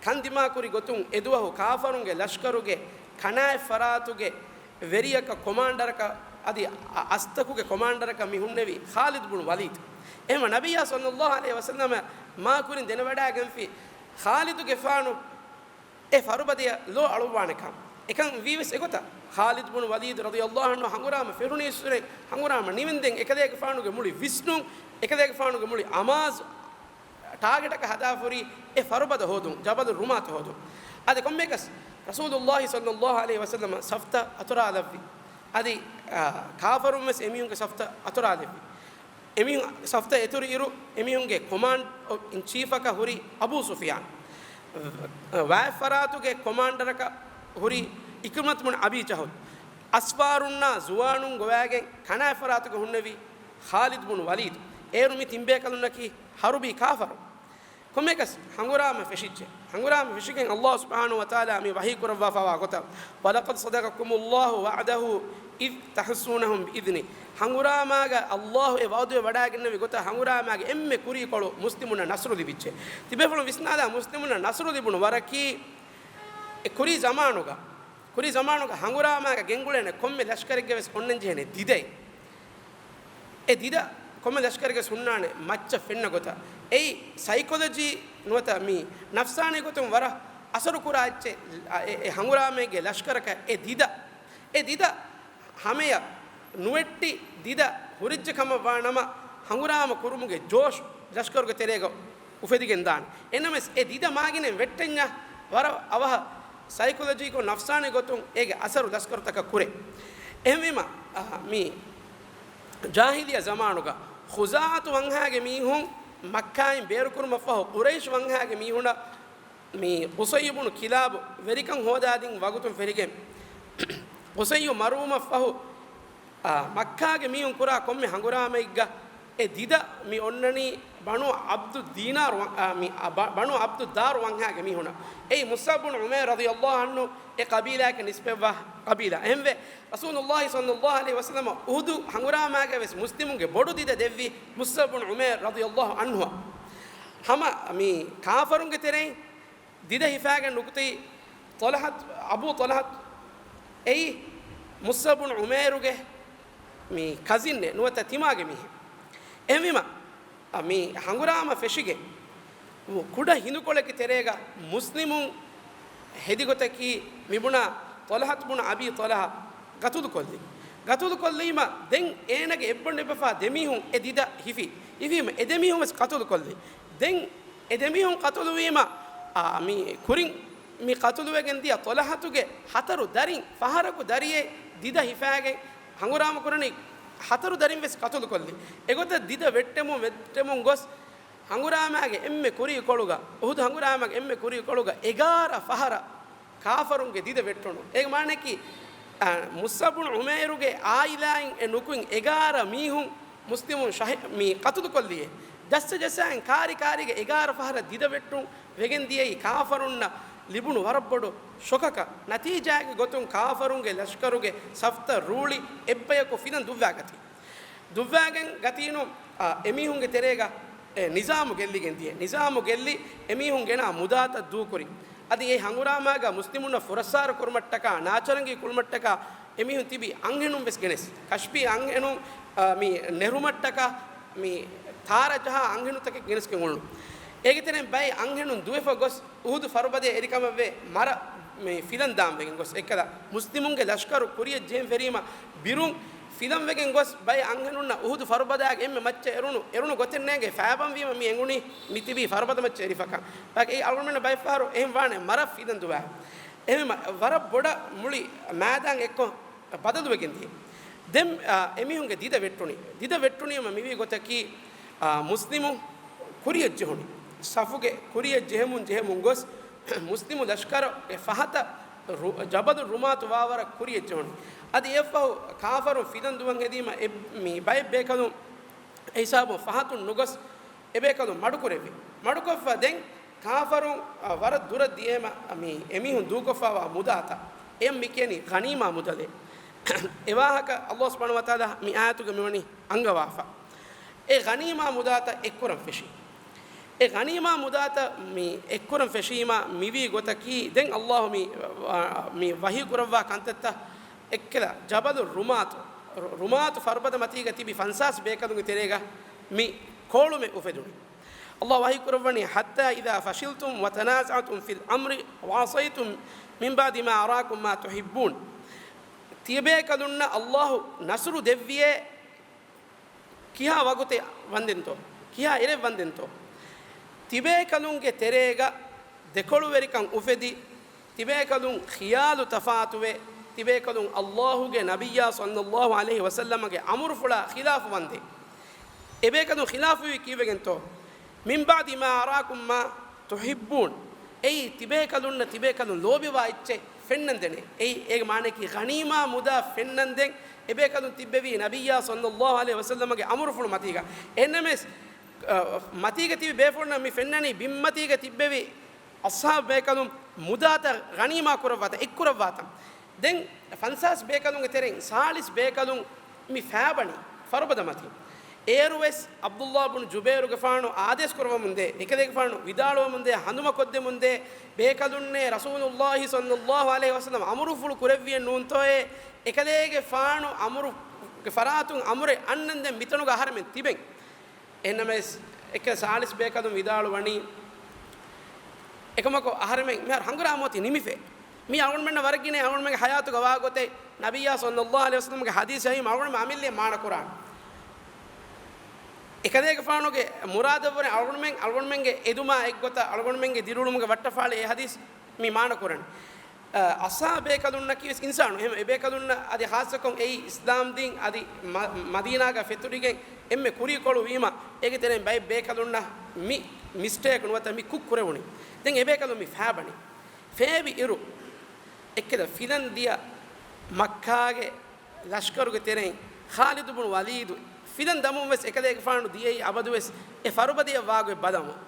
ކަންދިމާކުރި ގޮތުން އެދުވަހު ކާފަރުންގެ ލަޝްކަރުގެ ކަނާތް ފަރާތުގެ ވެރިޔަކަށް ކޮމާންޑަރަކަށް އަދި އަ-، އަސްތަކުގެ ކޮމާންޑަރަކަށް މި ހުންނެވީ ޚާލިދު ބުނު ވަލީދު. އެހެންވެ، ނަބިއްޔާ ޞައްލަﷲ ޢަލައިހި ވަސައްލަމަ މާކުރިން ދެނެވަޑައިގެންފި ޚާލިދުގެފާނު އެ ފަރުބަދަޔަށް ލޯ އަޅުއްވާނެކަން. އެކަން ވީވެސް އެގޮތަށް، ޚާލިދު ބުނު ވަލީދު ރަޟިޔަﷲ ޢަންހު ހަނގުރާމަ ފެށުނީއްސުރެ، ހަނގުރާމަ ނިވެންދެން އެކަލޭގެފާނުގެ މުޅި ވިސްނުން، އެކަލޭގެފާނުގެ މުޅި އަމާޒު ޓާގެޓަކަށް ހަދާފަ ހުރީ އެ ފަރުބަދަ ހޯދުން، ޖަބަލު ރުމާތު ހޯދުން. އަދި ކޮންމެއަކަސް، ރަސޫލުﷲ ޞައްލަﷲ ޢަލައިހި ވަސައްލަމަ ސަފްތައް އަތުރާލައްވި. އަދި، އާ، ކާފަރުން ވެސް އެމީހުންގެ ސަފްތައް އަތުރާލެއްވި. އެމީހުން ސަފްތައް އެތުރި އިރު، އެމީހުންގެ ކޮމާންޑް އިން ޗީފަކަށް ހުރި އަބޫ ސުފިޔާން. ވާ ފަރާތުގެ ކޮމާންޑަރަކަށް ހުރި އިކްރިމަތު ބުނު އަބީ ޖަހުލް. އަސްވާރުންނާ ޒުވާނުން ގޮވާގެން ކަނާތް ފަރާތުގަ ހުންނެވި ޚާލިދު ބުނު ވަލީދު. އޭރު މި ތިން ބޭކަލުންނަކީ ޙަރުބީ ކާފަރު. ކޮންމެއަކަސް ހަނގުރާމަ ފެށިއްޖެ. ހަނގުރާމަ ފެށިގެން ﷲ ސުބްޙާނަހޫ ވަތަޢާލާ މި ވަޙީ ކުރައްވާފަވާ ގޮތަށް، وَلَقَدْ صَدَقَكُمُ اللَّهُ وَعْدَهُ إِذْ تَحُسُّونَهُم بِإِذْنِهِ. ހަނގުރާމާގަ ﷲ އެ ވަޢުދުވެ ވަޑައިގެންނެވި ގޮތަށް ހަނގުރާމާގެ އެންމެ ކުރީކޮޅު މުސްލިމުންނަށް ނަޞްރު ލިބިއްޖެ. ތިބޭފުޅުން ވިސްނާލާ، މުސްލިމުންނަށް ނަޞްރު ލިބުނު ވަރަކީ އެ ކުރީ ޒަމާނުގަ، ކުރީ ޒަމާނުގަ ހަނގުރާމާގަ ގެންގުޅޭނެ ކޮންމެ ލަޝްކަރެއްގެ ވެސް އޮންނަން ޖެހޭނެ ދިދައެއް. އެ ދިދަ ކޮންމެ ލަޝްކަރެއްގެ ހުންނާނެ މައްޗަށް ފެންނަ ގޮތަށް. އެއީ ސައިކޮލޮޖީ ނުވަތަ މި ނަފްސާނީ ގޮތުން ވަރަށް އަސަރު ކުރާ އެއްޗެއް، އެ، އެ ހަނގުރާމައެއްގެ ލަޝްކަރަކަށް އެ ދިދަ. އެ ދިދަ ހަމަޔަށް ނުވެއްޓި ދިދަ ހުރިއްޖެ ކަމަށް ވާ ނަމަ، ހަނގުރާމަ ކުރުމުގެ ޖޯޝް ލަޝްކަރުގެ ތެރޭގަ އުފެދިގެން ދާނެ. އެނަމަވެސް އެ ދިދަ މާގިނައިން ވެއްޓެންޏާ ވަރަށް އަވަހަށް ސައިކޮލޮޖީކޮށް ނަފްސާނީ ގޮތުން އޭގެ އަސަރު ލަޝްކަރުތަކަށް ކުރޭ. އެހެންވީމަ، އަ، މި ޖާހިލިއްޔަ ޒަމާނުގަ ޚުޒާޢަތު ވަންހާގެ މީހުން މައްކާއިން ބޭރުކުރުމަށްފަހު، ޤުރައިޝް ވަންހާގެ މީހުނަށް މި ޤުޞައްޔު ބުނު ކިލާބު ވެރިކަން ހޯދާދިން ވަގުތުން ފެށިގެން، ޤުޞައްޔު މަރުވުމަށްފަހު، އާ، މައްކާގެ މީހުން ކުރާ ކޮންމެ ހަނގުރާމައެއްގަ އެ ދިދަ މި އޮންނަނީ ބަނޫ ޢަބްދު ދީނާރު ވަ-، އާ، މި، އާ، ބަ-، ބަނޫ ޢަބްދު ދާރު ވަންހާގެ މީހުނަށް. އެއީ މުޞްޢަބް ބުނު ޢުމައިރު ރަޟިޔަﷲ ޢަންހު އެ ޤަބީލާއަކަށް ނިސްބަތްވާ ޤަބީލާ. އެހެންވެ، ރަސޫލުﷲ ޞައްލަﷲ ޢަލައިހި ވަސައްލަމަ އުޙުދު ހަނގުރާމާގަ ވެސް މުސްލިމުންގެ ބޮޑު ދިދަ ދެއްވީ މުޞްޢަބް ބުނު ޢުމައިރު ރަޟިޔަﷲ ޢަންހުއަށް. ހަމަ މި ކާފަރުންގެ ތެރެއިން ދިދަ ހިފާގެން ނުކުތީ ޠަލްޙަތު، އަބޫ ޠަލްޙަތު އެއީ މުޞްޢަބް ބުނު ޢުމައިރުގެ މި ކަޒިންއެއް ނުވަތަ ތިމާގެ މީހެއް. އެހެންވީމަ، މި ހަނގުރާމަ ފެށިގެން ކުޑަ ހިނދުކޮޅެއްގެ ތެރޭގަ މުސްލިމުން ހެދި ގޮތަކީ މިބުނާ ޠަލްޙަތު ބުނު އަބީ ޠަލްޙާ ގަތުލުކޮށްލި. ގަތުލުކޮށްލީމަ ދެން އޭނަގެ އެއްބަނޑު އެއްބަފާ ދެމީހުން އެ ދިދަ ހިފި. ހިފީމަ އެ ދެމީހުން ވެސް ގަތުލުކޮށްލި. ދެން އެ ދެމީހުން ގަތުލުވީމަ، އާ، މި ކުރިން މި ގަތުލުވެގެން ދިޔަ ޠަލްޙަތުގެ ހަތަރު ދަރިން ފަހަރަކު ދަރިއެއް ދިދަ ހިފާގެން ހަނގުރާމަ ކުރަނީ ހަތަރު ދަރިން ވެސް ގަތުލުކޮށްލި. އެގޮތަށް ދިދަ ވެއްޓެމުން ވެއްޓެމުން ގޮސް ހަނގުރާމާގެ އެންމެ ކުރީ ކޮޅުގަ، އުޙުދު ހަނގުރާމާގެ އެންމެ ކުރީ ކޮޅުގަ އެގާރަ ފަހަރަށް ކާފަރުންގެ ދިދަ ވެއްޓުނު. އޭގެ މާނައަކީ، އަ، މުޞްޢަބް ބުނު ޢުމައިރުގެ ޢާއިލާއިން އެ ނުކުތް އެގާރަ މީހުން މުސްލިމުން ޝަހީ-، މި ޤަތުލުކޮށްލިއޭ. ޖައްސަ ޖައްސާއިން ކާރި ކާރީގަ އެގާރަ ފަހަރަށް ދިދަ ވެއްޓުން ވެގެން ދިޔައީ ކާފަރުންނަށް ލިބުނު ވަރަށް ބޮޑު ޝޮކަކަށް. ނަތީޖާގެ ގޮތުން ކާފަރުންގެ ލަޝްކަރުގެ ސަފްތައް ރޫޅި އެއްބަޔަކު ފިލަން ދުއްވާގަތީ. ދުއްވާގެން ގަތީނު، އާ، އެމީހުންގެ ތެރޭގަ، އެ، ނިޒާމު ގެއްލިގެން ދިޔަ. ނިޒާމު ގެއްލި އެމީހުން ގެނާ މުދާތައް ދޫކުރި. އަދި އެ ހަނގުރާމާގަ މުސްލިމުންނަށް ފުރައްސާރަ ކުރުމަށްޓަކާ، ނާޗަރަނގީ ކުރުމަށްޓަކާ އެމީހުން ތިބި އަންހެނުން ވެސް ގެނެސް. ކަޝްފީ އަންހެނުން، އާ، މި ނެރުމަށްޓަކާ، މި ތާރަ ޖަހާ އަންހެނުންތަކެއް ގެނެސްގެން އުޅުނު. އޭގެ ތެރެއިން ބައެއް އަންހެނުން ދުވެފަ ގޮސް، އުހުދު ފަރުބަދަޔަށް އެރިކަމަށްވެ މަރަށް މި ފިލަން ދާން ވެގެން ގޮސް އެއްކަލަ މުސްލިމުންގެ ލަޝްކަރު ކުރިޔަށް ޖެހެން ފެރީމަ ބިރުން ފިލަން ވެގެން ގޮސް ބައެއް އަންހެނުންނަށް އުހުދު ފަރުބަދައިގެ އެންމެ މައްޗަށް އެރުނު، އެރުނު ގޮތެއް ނޭނގެ ފައިބަން ވީމަ މި އެނގުނީ މި ތިބީ ފަރުބަދަ މައްޗަށް އެރިފަކަން. ބައެއް އަޅުގަނޑުމެންނަށް ބައެއް ފަހަރު އެހެން ވާނެ މަރަށް ފިލަން ދުވާ. އެހެން ވަރަށް ބޮޑަށް މުޅި މައިދާން އެއްކޮށް ބަދަލުވެގެން ދިޔަ. ދެން، އާ، އެމީހުންގެ ދިދަ ވެއްޓުނީ. ދިދަ ވެއްޓުނީމަ މިވީ ގޮތަކީ، އާ، މުސްލިމު ކުރިޔަށް ޖެހުނީ. ސަފުގެ ކުރިޔަށް ޖެހެމުން ޖެހެމުން ގޮސް، މުސްލިމު ލަޝްކަރުގެ ފަހަތަށް ރު-، ޖަބަލު ރުމާތު ވާވަރަށް ކުރިޔަށް ޖެހުނީ. އަދި އެއަށްފަހު ކާފަރުން ފިލަން ދުވަން ހެދީމަ އެ-، މި ބައެއް ބޭކަލުން އެ ހިސާބުން ފަހަތުން ނުގޮސް، އެބޭކަލުން މަޑުކުރެއްވި. މަޑުކޮށްފަ ދެން ކާފަރުން، އަ، ވަރަށް ދުރަށް ދިޔައިމަ، މި އެމީހުން ދޫކޮށްފައިވާ މުދާތައް، އެއަށް މި ކިޔަނީ ޣަނީމާ މުދަލޭ. އެ ވާހަކަ ﷲ ސުބްޙާނަހޫ ވަތަޢާލާ މި އާޔަތުގަ މިވަނީ އަންގަވާފަ. އެ ޣަނީމާ މުދާތައް އެއްކުރަން ފެށީ. އެ ޣަނީމާ މުދާތައް މި އެއްކުރަން ފެށީމަ މިވީ ގޮތަކީ، ދެން ﷲ މި، އަ، މި ވަޙީ ކުރައްވާ ކަންތައްތައް އެއްކަލަ، ޖަބަލު ރުމާތު، ރު-، ރުމާތު ފަރުބަދަ މަތީގަ ތިބި ފަންސާސް ބޭކަލުންގެ ތެރޭގަ މި ކޯޅުމެއް އުފެދުނީ. ﷲ ވަޙީ ކުރައްވަނީ، حَتَّىٰ إِذَا فَشِلْتُمْ وَتَنَازَعْتُمْ فِي الْأَمْرِ وَعَصَيْتُمْ مِنْ بَعْدِ مَا أَرَاكُمْ مَا تُحِبُّونَ. ތިޔަބޭކަލުންނަށް ﷲ ނަޞްރު ދެއްވިއޭ، ކިހާ ވަގުތެއް ވަންދެންތޯ؟ ކިހާ އިރެއް ވަންދެންތޯ؟ ތިބޭކަލުންގެ ތެރޭގަ ދެކޮޅުވެރިކަން އުފެދި، ތިބޭކަލުން ޚިޔާލު ތަފާތުވެ، ތިބޭކަލުން ﷲގެ ނަބިއްޔާ ޞައްލަﷲ ޢަލައިހި ވަސައްލަމަގެ އަމުރުފުޅާ ޚިލާފު ވަންދެން. އެބޭކަލުން ޚިލާފުވީ ކީއްވެގެންތޯ؟ مِنْ بَعْدِ مَا أَرَاكُمْ مَا تُحِبُّونَ. އެއީ ތިބޭކަލުންނަށް ތިބޭކަލުން ލޯބިވާ އެއްޗެއް ފެންނަންދެނެ. އެއީ އޭގެ މާނައަކީ ޣަނީމާ މުދާ ފެންނަންދެން އެބޭކަލުން ތިއްބެވީ ނަބިއްޔާ ޞައްލައްލާހު ޢަލައިހި ވަސައްލަމަގެ އަމުރުފުޅު މަތީގަ. އެހެންނަމަވެސް، އަ، މަތީގަ ތިބި ބޭފުޅުންނަށް މި ފެންނަނީ ބިންމަތީގަ ތިއްބެވި އަޞްޙާބު ބޭކަލުން މުދާތައް ޣަނީމާ ކުރައްވާތަން، އެއްކުރައްވާތަން. ދެން ފަންސާސް ބޭކަލުންގެ ތެރެއިން ސާޅީސް ބޭކަލުން މި ފާބަނީ ފަރުބަދަ މަތިން. އޭރުވެސް ޢަބްދުﷲ ބުނު ޖުބައިރުގެފާނު އާދޭސް ކުރައްވަމުންދޭ، އެކަލޭގެފާނު ވިދާޅުވަމުންދޭ، ހަނދުމަކޮށްދެމުންދޭ، ބޭކަލުންނޭ ރަސޫލުﷲ ޞައްލައްލާހު ޢަލައިހި ވަސައްލަމަ އަމުރުފުޅު ކުރެއްވިއެއް ނޫންތޯއޭ، އެކަލޭގެފާނު އަމުރުގެ ފަރާތުން އަމުރެއް އަންނަންދެން މިތަނުގަ އަހަރެމެން ތިބެން. އެހެންނަމަވެސް، އެކަ ސާޅީސް ބޭކަލުން ވިދާޅުވަނީ، އެކަމަކު އަހަރެމެން މިހާރު ހަނގުރާމަ އޮތީ ނިމިފަ. މީ އަޅުގަނޑުމެންނަށް ވަރަށް ގިނަ އަޅުގަނޑުމެންގެ ޙަޔާތުގަ ވާ ގޮތެއް، ނަބިއްޔާ ޞައްލައްލާހު ޢަލައިހި ވަސައްލަމްގެ ޙަދީޘް އައީމަ އަޅުގަނޑުމެން އަމިއްލައަށް މާނަ ކުރާނެ. އެކަލޭގެފާނުގެ މުރާދަށްވުރެ އަޅުގަނޑުމެން، އަޅުގަނޑުމެންގެ އެދުމާ އެއްގޮތަށް އަޅުގަނޑުމެންގެ ދިރިއުޅުމުގެ ވައްޓަފާޅި އެ ޙަދީޘް މި މާނަ ކުރަނީ. އަ، އަޞްޙާބު ބޭކަލުންނަކީ ވެސް އިންސާނު. އެހެން އެބޭކަލުންނަށް އަދި ޚާއްޞަކޮށް އެއީ އިސްލާމް ދީން އަދި މަ-، މަދީނާގަ ފެތުރިގެން އެންމެ ކުރީކޮޅު ވީމަ، އޭގެ ތެރެއިން ބައެއް ބޭކަލުންނަށް މި މިސްޓޭކް ނުވަތަ މި ކުށް ކުރެވުނީ. ދެން އެބޭކަލުން މި ފާބަނީ. ފޭބި އިރު، އެއްކެލަ ފިލަން ދިޔަ މައްކާގެ ލަޝްކަރުގެ ތެރެއިން ޚާލިދު ބުނު ވަލީދު ފިލަން ދަމުން ވެސް އެކަލޭގެފާނު ދިޔައީ އަބަދުވެސް އެ ފަރުބަދަޔަށް ވާގޮތް ބަލަމުން.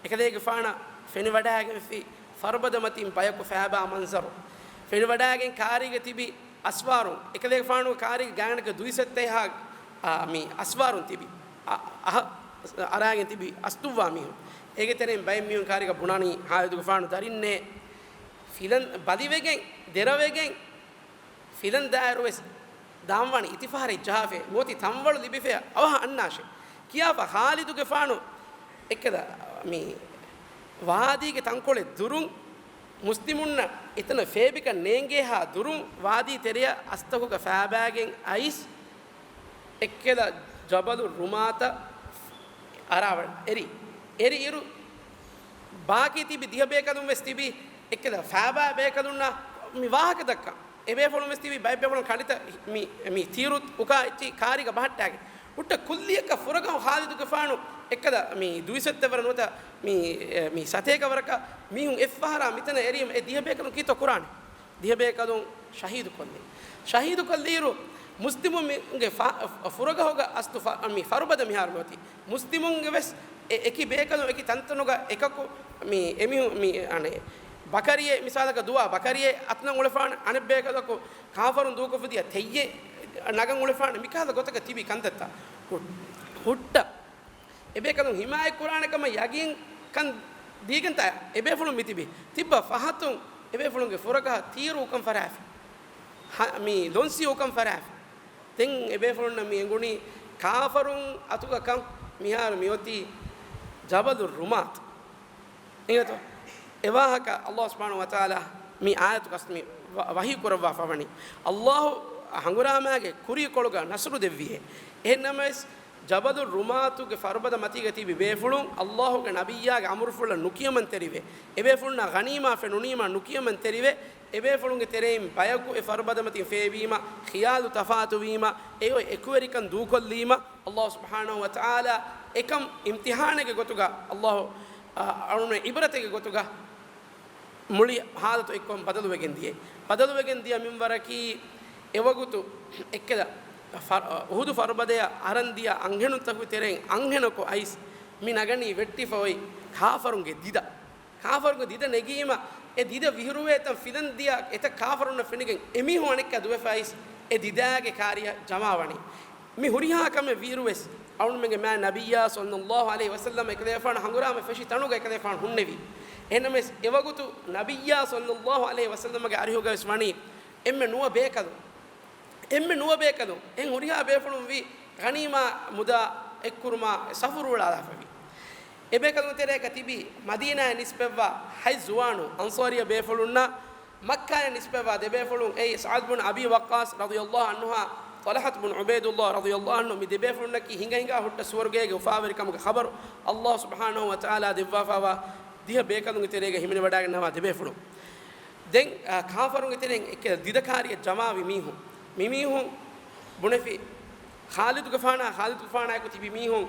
އެކަލޭގެފާނަށް ފެނިވަޑައިގެންފި ފަރުބަދަ މަތިން ބަޔަކު ފާބާ މަންޒަރު. ފެނިވަޑައިގެން ކާރީގަ ތިބި އަސްވާރުން، އެކަލޭގެފާނުގެ ކާރީގެ ގާނަކަށް ދުއިސައްތައެއްހާ، އާ، މި އަސްވާރުން ތިބި، އަ-، އަހަ، އަރާގެން ތިބި އަސްތުއްވާ މީހުން. އޭގެ ތެރެއިން ބައެއް މީހުން ކާރީގަ ބުނާނީ ޚާލިދުގެފާނު ދަރިންނޭ ފިލަން ބަލިވެގެން، ދެރަވެގެން، ފިލަން ދާއިރު ވެސް ދާންވާނީ އިތިފާރެއް ޖަހާފަ، ނުވަތި ތަންވަޅު ލިބިފަ އަވަހަށް އަންނާށޭ. ކިޔާފަ ޚާލިދުގެފާނު އެއްކަލަ މި ވާދީގެ ތަންކޮޅެއް ދުރުން، މުސްލިމުންނަށް އެތަނަށް ފޭބިކަން ނޭނގޭހާ ދުރުން، ވާދީ ތެރެއަށް އަސްތަކުގަ ފާބާގެން އައިސް، އެއްކަލަ ޖަބަލު ރުމާތަށް އަރާވަ އެރި. އެރި އިރު، ބާކީ ތިބި ދިހަ ބޭކަލުން ވެސް ތިބި، އެއްކަލަ ފާބާ ބޭކަލުންނަށް މި ވާހަކަ ދައްކަން. އެބޭފުޅުން ވެސް ތިބި ބައެއް ބޭފުޅުން ކަނޑިތައް މި، މި ތީރު އުކާ އެއްޗި ކާރީގަ ބަހައްޓާގެން. ހުއްޓަ ކުއްލިއަކަށް ފުރަގަހު ޚާލިދުގެފާނު އެއްކަލަ މި ދުއިސައްތަ ވަރަށް ނުވަތަ މި، މި ސަތޭކަ ވަރަކަށް މީހުން އެއްފަހަރާ މިތަނަށް އެރީމަ އެ ދިހަ ބޭކަލުން ކީތޯ ކުރާނެ؟ ދިހަ ބޭކަލުން ޝަހީދު ކޮށްލި. ޝަހީދު ކޮށްލިއިރު މުސްލިމުންގެ ފަ-، ފުރަގަހުގަ އަސްލު ފަ-، މި ފަރުބަދަ މިހާރު މިއޮތީ. މުސްލިމުންގެ ވެސް އެ-، އެކި ބޭކަލުން އެކި ތަންތަނުގަ އެކަކު މި އެމީހުން މި އަނެއް ބަކަރިއެއް މިސާލަކަށް ދުވާ ބަކަރިއެއް އަތުނަށް އުޅެފާނެ، އަނެއް ބޭކަލަކު ކާފަރުން ދޫކޮށްފި ދިޔަ ތެއްޔެއް ނަގަން އުޅެފާނެ، މިކަހަލަ ގޮތަކަށް ތިބި ކަންތައްތައް ހު-، ހުއްޓަ. އެބޭކަލުން ހިމާޔަތް ކުރާނެ ކަމަށް ޔަގީންކަން ދީގެންތާ އެބޭފުޅުން މިތިބީ. ތިއްބަ ފަހަތުން އެބޭފުޅުންގެ ފުރަގަހަށް ތީރު އުކަން ފަރާފި. ހަ-، މި ލޮންސި އުކަން ފަރާފި. ދެން އެބޭފުޅުންނަށް މި އެނގުނީ ކާފަރުން އަތުގަ ކަން. މިހާރު މިއޮތީ ޖަބަލު ރުމާތު. އިނގޭތޯ؟ އެވާހަކަ ﷲ ސުބްޙާނަހޫ ވަތަޢާލާ މި އާޔަތު ކަސް މި ވަ-، ވަޙީ ކުރައްވާފަ ވަނީ. ﷲ ހަނގުރާމާގެ ކުރީކޮޅުގަ ނަޞްރު ދެއްވިހޭ. އެހެންނަމަވެސް، ޖަބަލު ރުމާތުގެ ފަރުބަދަ މަތީގަ ތިބި ބޭފުޅުން ﷲގެ ނަބިއްޔާގެ އަމުރުފުޅަށް ނުކިޔަމަންތެރިވެ، އެބޭފުޅުންނާ ޣަނީމާ ފެނުނީމާ ނުކިޔަމަންތެރިވެ، އެބޭފުޅުންގެ ތެރެއިން ބަޔަކު އެ ފަރުބަދަ މަތިން ފޭބީމަ، ޚިޔާލު ތަފާތުވީމަ، އެ އޮތް އެކުވެރިކަން ދޫކޮށްލީމަ، ﷲ ސުބްޙާނަހޫ ވަތަޢާލާ އެކަން އިމްތިޙާނެއްގެ ގޮތުގަ ﷲ، އަ، އަޅުގަނޑު ޢިބްރަތެއްގެ ގޮތުގަ މުޅި ޙާލަތު އެއްކޮށް ބަދަލުވެގެން ދިޔަ. ބަދަލުވެގެން ދިޔަ މިންވަރަކީ، އެވަގުތު އެއްކަލަ ފަ-، އުޙުދު ފަރުބަދަޔަށް އަރަން ދިޔަ އަންހެނުންތަކުގެ ތެރެއިން އަންހެނަކު އައިސް މި ނަގަނީ ވެއްޓިފަ އޮތް ކާފަރުންގެ ދިދަ. ކާފަރުންގެ ދިދަ ނެގީމަ، އެ ދިދަ ވިހިރުވޭތަން ފިލަން ދިޔަ އެތައް ކާފަރުންނަށް ފެނިގެން އެމީހުން އަނެއްކާ ދުވެފަ އައިސް އެ ދިދާގެ ކާރިޔަށް ޖަމާވަނީ. މި ހުރިހާ ކަމެއް ވީއިރުވެސް، އަޅުގަނޑުމެންގެ މާތް ނަބިއްޔާ ޞައްލައްލާހު ޢަލައިހި ވަސައްލަމަ އެކަލޭގެފާނު ހަނގުރާމަ ފެށި ތަނުގަ އެކަލޭގެފާނު ހުންނެވި. އެހެންނަމަވެސް، އެވަގުތު ނަބިއްޔާ ޞައްލައްލާހު ޢަލައިހި ވަސައްލަމަގެ އަރިހުގަވެސް ވަނީ އެންމެ ނުވަ ބޭކަލުން. އެންމެ ނުވަ ބޭކަލުން. އެހެން ހުރިހާ ބޭފުޅުން ވީ ޣަނީމާ މުދާ އެއްކުރުމާ ސަފުރުއުޅާލާފަވި. އެބޭކަލުން ތެރޭގަ ތިބި މަދީނާއަށް ނިސްބަތްވާ ހަތް ޒުވާނު އަންޞާރީ ބޭފުޅުންނާ، މައްކާއަށް ނިސްބަތްވާ ދެބޭފުޅުން އެއީ ސަޢަދް ބުން އަބީ ވައްޤާޞް ރަޟިޔައްލާހު ޢަންހުއާ، ޠަލްޙަތު ބުން ޢުބައިދުﷲ ރަޟިޔައްލާހު ޢަންހު، މި ދެބޭފުޅުންނަކީ ހިނގަ ހިނގާ ހުއްޓަ ސުވަރުގޭގެ އުފާވެރިކަމުގެ ޚަބަރު ﷲ ސުބްޙާނަހޫ ވަތަޢާލާ ދެއްވާފައިވާ ދިހަ ބޭކަލުންގެ ތެރޭގަ ހިމެނިވަޑައިގަންނަވާ ދެބޭފުޅުން. ދެން، އާ، ކާފަރުންގެ ތެރެއިން އެކެ ދިދަ ކާރިއަށް ޖަމާވި މީހުން، މި މީހުން ބުނެފި ޚާލިދުގެފާނާ، ޚާލިދުގެފާނާއެކު ތިބި މީހުން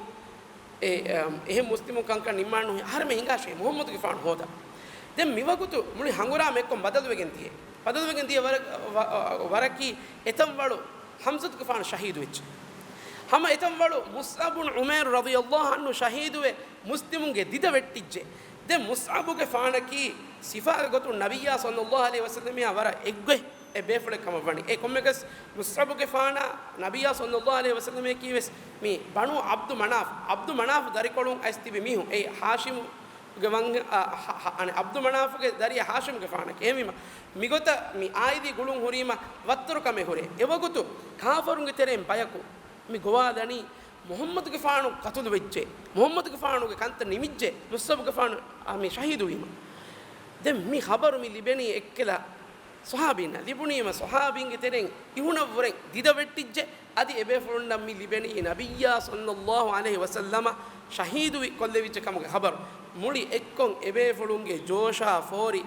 އެ، އަ، އެހެން މުސްލިމު ކަންކަން ނިންމާން ނުހި-، އަހަރެމެން ހިނގާށޭ މުޙައްމަދުގެފާނު ހޯދަން. ދެން މިވަގުތު މުޅި ހަނގުރާމަ އެއްކޮށް ބަދަލުވެގެން ދިޔަ. ބަދަލުވެގެން ދިޔަ ވަރަ-، ވަ-، ވަރަކީ އެތަންވަޅު ޙަމްޒަތުގެފާނު ޝަހީދުވެއްޖެ. ހަމަ އެތަން ވަޅު މުޞްޢަބު ބުނު ޢުމައިރު ރަޟިޔަﷲ ޢަންހު ޝަހީދުވެ، މުސްލިމުންގެ ދިދަ ވެއްޓިއްޖެ. ދެން މުޞްޢަބުގެފާނަކީ ސިފާގެ ގޮތުން ނަބިއްޔާ ޞައްލަﷲ ޢަލައިހި ވަސައްލަމައާ ވަރަށް އެއްގޮތް އެއްބޭފުޅެއް ކަމަށް ވަނީ. އެ ކޮންމެއަކަސް މުޞްޢަބުގެފާނާ ނަބިއްޔާ ޞައްލަﷲ ޢަލައިހި ވަސައްލަމައަކީ ވެސް މި ބަނޫ ޢަބްދު މަނާފް، ޢަބްދު މަނާފް ދަރިކޮޅުން އައިސް ތިބި މީހުން. އެ ހާޝިމުގެ ވަން-، އަ، ހަ-، ހަ-، އަނެ ޢަބްދު މަނާފުގެ ދަރިއަށް ހާޝިމުގެފާނަކީ. އެހެންވީމަ، މިގޮތަށް މި އާއިދީ ގުޅުން ހުރީމަ ވައްތަރު ކަމެއް ހުރޭ. އެވަގުތު ކާފަރުންގެ ތެރެއިން ބަޔަކު މި ގޮވާލަނީ، މުޙައްމަދުގެފާނު ޤަތުލު ވެއްޖެ، މުޙައްމަދުގެފާނުގެ ކަންތައް ނިމިއްޖެ، މުޞްޢަބުގެފާނު، އާ، މި ޝަހީދުވީމަ. ދެން މި ޚަބަރު މި ލިބެނީ އެއްކަލަ ޞަޙާބީންނަށް. ލިބުނީމަ ޞަޙާބީންގެ ތެރެއިން އިހުނަށްވުރެ ދިދަ ވެއްޓިއްޖެ. އަދި އެބޭފުޅުންނަށް މި ލިބެނީ ނަބިއްޔާ ޞައްލަﷲ ޢަލައިހި ވަސައްލަމަ ޝަހީދުވި ކޮށްލެވިއްޖެ ކަމުގެ ޚަބަރު. މުޅި އެއްކޮށް އެބޭފުޅުންގެ ޖޯޝާ ފޯރި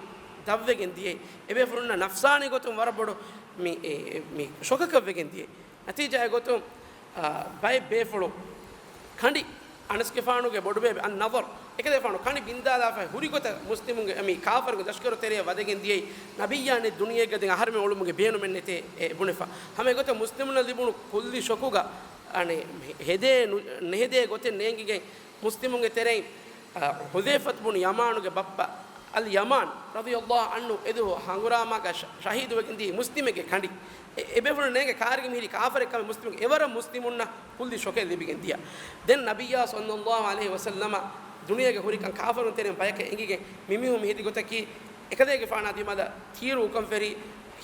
ދަށްވެގެން ދިޔައީ. އެބޭފުޅުންނަށް ނަފްސާނީ ގޮތުން ވަރަށް ބޮޑު މި، އެ، އެ، މި ޝޮކަކަށް ވެގެން ދިޔައީ. ނަތީޖާއެއް ގޮތުން، އާ، ބައެއް ބޭފުޅުން ކަނޑި، އަނަސްގެފާނުގެ ބޮޑުބޭބެ އަން-ނަޟަރު، އެކަލޭފާނު ކަނޑި ބިންދާލާފައި ހުރި ގޮތަށް މުސްލިމުންގެ މި ކާފަރުންގެ ލަޝްކަރު ތެރެއަށް ވަދެގެން ދިޔައީ، ނަބިއްޔާ ނެތް ދުނިޔެއެއްގަ ދެން އަހަރެމެން އުޅުމުގެ ބޭނުމެއް ނެތޭ އެ ބުނެފަ. ހަމަ އެގޮތަށް މުސްލިމުންނަށް ލިބުނު ކުއްލި ޝޮކުގަ، އަނެއް، ހެދޭ ނު-، ނެހެދޭ ގޮތެއް ނޭނގިގެން، މުސްލިމުންގެ ތެރެއިން، އަ، ޙުޛައިފަތު ބުނު ޔަމާނުގެ ބައްޕަ އަލް ޔަމާން ރަޟިޔަﷲ ޢަންހު އެދުވަހު ހަނގުރާމާގަ ޝަ-، ޝަހީދުވެގެން ދިޔައީ މުސްލިމެއްގެ ކަނޑި. އެ-، އެބޭފުޅުން ނޭނގެ ކާރިގަ މިހިރީ ކާފަރެއް ކަމެއް މުސްލިމެއްގެ އެވަރަށް މުސްލިމުންނަށް ކުއްލި ޝޮކެއް ލިބިގެން ދިޔަ. ދެން ނަބިއްޔާ ޞައްލަﷲ ޢަލައިހި ވަސައްލަމަ ދުނިޔޭގަ ހުރިކަން ކާފަރުން ތެރެއިން ބަޔަކަށް އެނގިގެން މި މީހުން މި ހެދި ގޮތަކީ އެކަލޭގެފާނާ ދިމާލަށް ތީރު އުކަން ފެށި،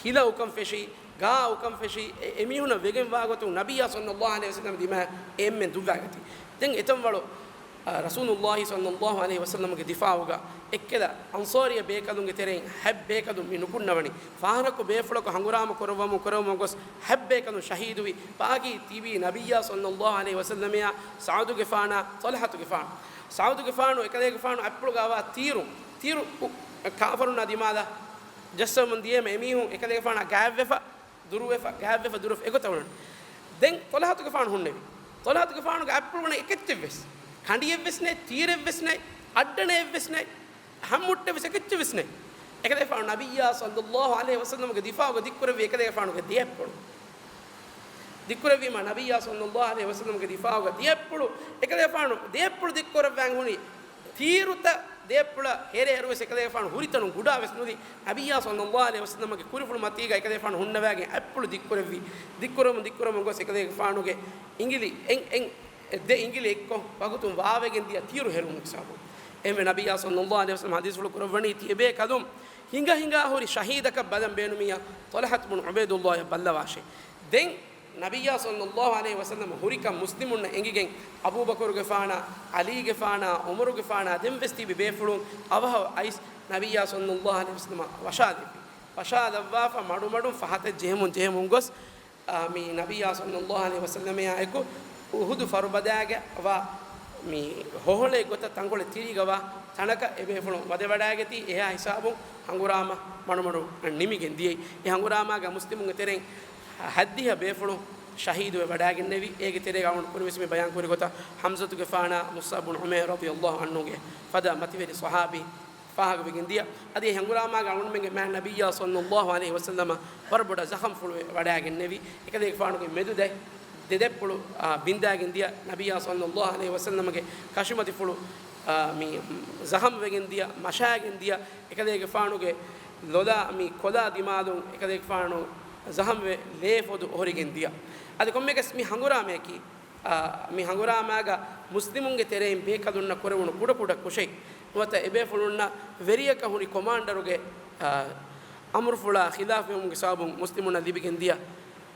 ހިލަ އުކަން ފެށި، ގާ އުކަން ފެށި، އެ-، އެމީހުނަށް ވެގެންވާ ގޮތުން ނަބިއްޔާ ޞައްލަﷲ ޢަލައިހި ވަސައްލަމަ ދިމާ އެ އެންމެން ދުއްވާގަތީ. ދެން އެތަންވަޅު، އަ، ރަސޫލުﷲ ޞައްލަﷲ ޢަލައިހި ވަސައްލަމަގެ ދިފާޢުގަ އެއްކަލަ އަންޞާރީ ބޭކަލުންގެ ތެރެއިން ހަތް ބޭކަލުން މި ނުކުންނަވަނީ. ފާހަގަކޮށް ބޭފުޅަކު ހަނގުރާމަ ކުރައްވަމުން ކުރައްވަމުން ގޮސް ހަތް ބޭކަލުން ޝަހީދުވި. ބާގީ ތިބީ ނަބިއްޔާ ޞައްލަﷲ ޢަލައިހި ވަސައްލަމައާ ސަޢުދުގެފާނާ ޠަލްޙަތުގެފާނު. ސަޢުދުގެފާނު އެކަލޭގެފާނު އަތްޕުޅުގަ އަވާ ތީރު، ތީރު ކު-، ކާފަރުންނާ ދިމާލަށް ޖައްސަވަމުން ދިޔައީމަ އެމީހުން އެކަލޭގެފާނާ ގާތްވެފަ، ދުރުވެފަ، ގާތްވެފަ، ދުރުވެފަ އެގޮތަށް އުޅުނު. ދެން ޠަލްޙަތުގެފާނު ހުންނެވި. ޠަލްޙަތުގެފާނުގެ އަތްޕުޅު ވަނީ އެކެއްޗެއްވެސް، ކަނޑިއެއްވެސް ނެތް، ތީރެއްވެސް ނެތް، އައްޑަނެއްވެސް ނެތް، ހަންމުއްޓެއްވެސް އެކެއްޗެއްވެސް ނެތް. އެކަލޭގެފާނު ނަބިއްޔާ ޞައްލަﷲ ޢަލައިހި ވަސައްލަމަގެ ދިފާޢުގަ ދިއްކުރެއްވި އެކަލޭގެފާނުގެ ދެއަތްޕުޅު. ދިއްކުރެއްވީމަ ނަބިއްޔާ ޞައްލަﷲ ޢަލައިހި ވަސައްލަމަގެ ދިފާޢުގަ ދެއަތްޕުޅު، އެކަލޭގެފާނު ދެއަތްޕުޅު ދިއްކުރައްވާން ހުނި ތީރުތައް ދެއަތްޕުޅަށް ހެރޭ އަރުވެސް އެކަލޭގެފާނު ހުރިތަނުން ގުޑާވެސް ނުލި. ނަބިއްޔާ ޞައްލަﷲ ޢަލައިހި ވަސައްލަމަގެ ކުރިފުޅު މަތީގަ އެކަލޭގެފާނު ހުންނަވާގެން އަތްޕުޅު ދިއްކުރެއްވި. ދިއްކުރަމުން ދިއްކުރަމުން ގޮސް އެކަލޭގެފާނުގެ އިނގިލި އެއް، އެއް، ދެ އިނގިލި އެއްކޮށް ވަގުތުން ވާވެގެން ދިޔަ ތީރު ހެރުމުގެ ސަބަބުން. އެހެންވެ ނަބިއްޔާ ޞައްލަﷲ ޢަލައިހި ވަސައްލަމަ ޙަދީޘްފުޅު ކުރައްވަނީ ތިޔަބޭކަލުން ހިނގަ ހިނގާ ހުރި ޝަހީދަކަށް ބަލަން ބޭނުމިއްޔާ ޠަލްޙަތު ބުނު ޢުބައިދުﷲއަށް ބައްލަވާށޭ. ދެން ނަބިއްޔާ ޞައްލަﷲ ޢަލައިހި ވަސައްލަމަ ހުރިކަން މުސްލިމުންނަށް އެނގިގެން އަބޫބަކުރުގެފާނާ، ޢަލީގެފާނާ، ޢުމަރުގެފާނާ ދެން ވެސް ތިބި ބޭފުޅުން އަވަހަށް އައިސް ނަބިއްޔާ ޞައްލަﷲ ޢަލައިހި ވަސައްލަމަ ވަށާލެއްވި. ވަށާލައްވާފަ މަޑުމަޑުން ފަހަތަށް ޖެހެމުން ޖެހެމުން ގޮސް، އާ، މި ނަބިއްޔާ ޞައްލަﷲ ޢަލައިހި ވަސައްލަމައާ އެކު އުޙުދު ފަރުބަދާގަ ވާ މި ހޮހޮޅެއް ގޮތަށް ތަންކޮޅެއް ތިރީގަ ވާ ތަނަކަށް އެބޭފުޅުން ވަދެވަޑައިގަތީ، އެހާ ހިސާބުން ހަނގުރާމަ މަޑުމަޑު ނިމިގެން ދިޔައީ. އެ ހަނގުރާމާގަ މުސްލިމުންގެ ތެރެއިން ހައްދިހަ ބޭފުޅުން ޝަހީދުވެ ވަޑައިގެންނެވި. އޭގެ ތެރޭގަ އަޅުގަނޑު ކުރިންވެސް މި ބަޔާން ކުރި ގޮތަށް ޙަމްޒަތުގެފާނާ މުޞްޢަބު ބުނު ޢުމައިރު ރަޟިޔަﷲ ޢަންހުގެ ފަދަ މަތިވެރި ޞަޙާބީ ފާހަގަވެގެން ދިޔަ. އަދި އެ ހަނގުރާމާގަ އަޅުގަނޑުމެންގެ މާތް ނަބިއްޔާ ޞައްލަﷲ ޢަލައިހި ވަސައްލަމަ ވަރަށް ބޮޑަށް ޒަޚަމްފުޅުވެ ވަޑައިގެންނެވި. އެކަލޭގެފާނުގެ މެދު ދެ، ދެ ދެއްޕުޅު، އާ، ބިންދާގެން ދިޔަ. ނަބިއްޔާ ޞައްލަﷲ ޢަލައިހި ވަސައްލަމަގެ ކަށިމަތިފުޅު، އާ، މި ޒަޚަމް ވެގެން ދިޔަ، މަށާގެން ދިޔަ. އެކަލޭގެފާނުގެ ލޮލާ މި ކޮލާ ދިމާލުން އެކަލޭގެފާނު ޒަޚަމްވެ ލޭ ފޮދު އޮހޮރިގެން ދިޔަ. އަދި ކޮންމެއަކަސް މި ހަނގުރާމަޔަކީ، އާ، މި ހަނގުރާމާގަ މުސްލިމުންގެ ތެރެއިން ބޭކަލުންނަށް ކުރެވުނު ކުޑަކުޑަ ކުށެއް ނުވަތަ އެބޭފުޅުންނަށް ވެރިޔަކަށް ހުރި ކޮމާންޑަރުގެ، އާ، އަމުރުފުޅާ ޚިލާފްވުމުގެ ސަބަބުން މުސްލިމުންނަށް ލިބިގެން ދިޔަ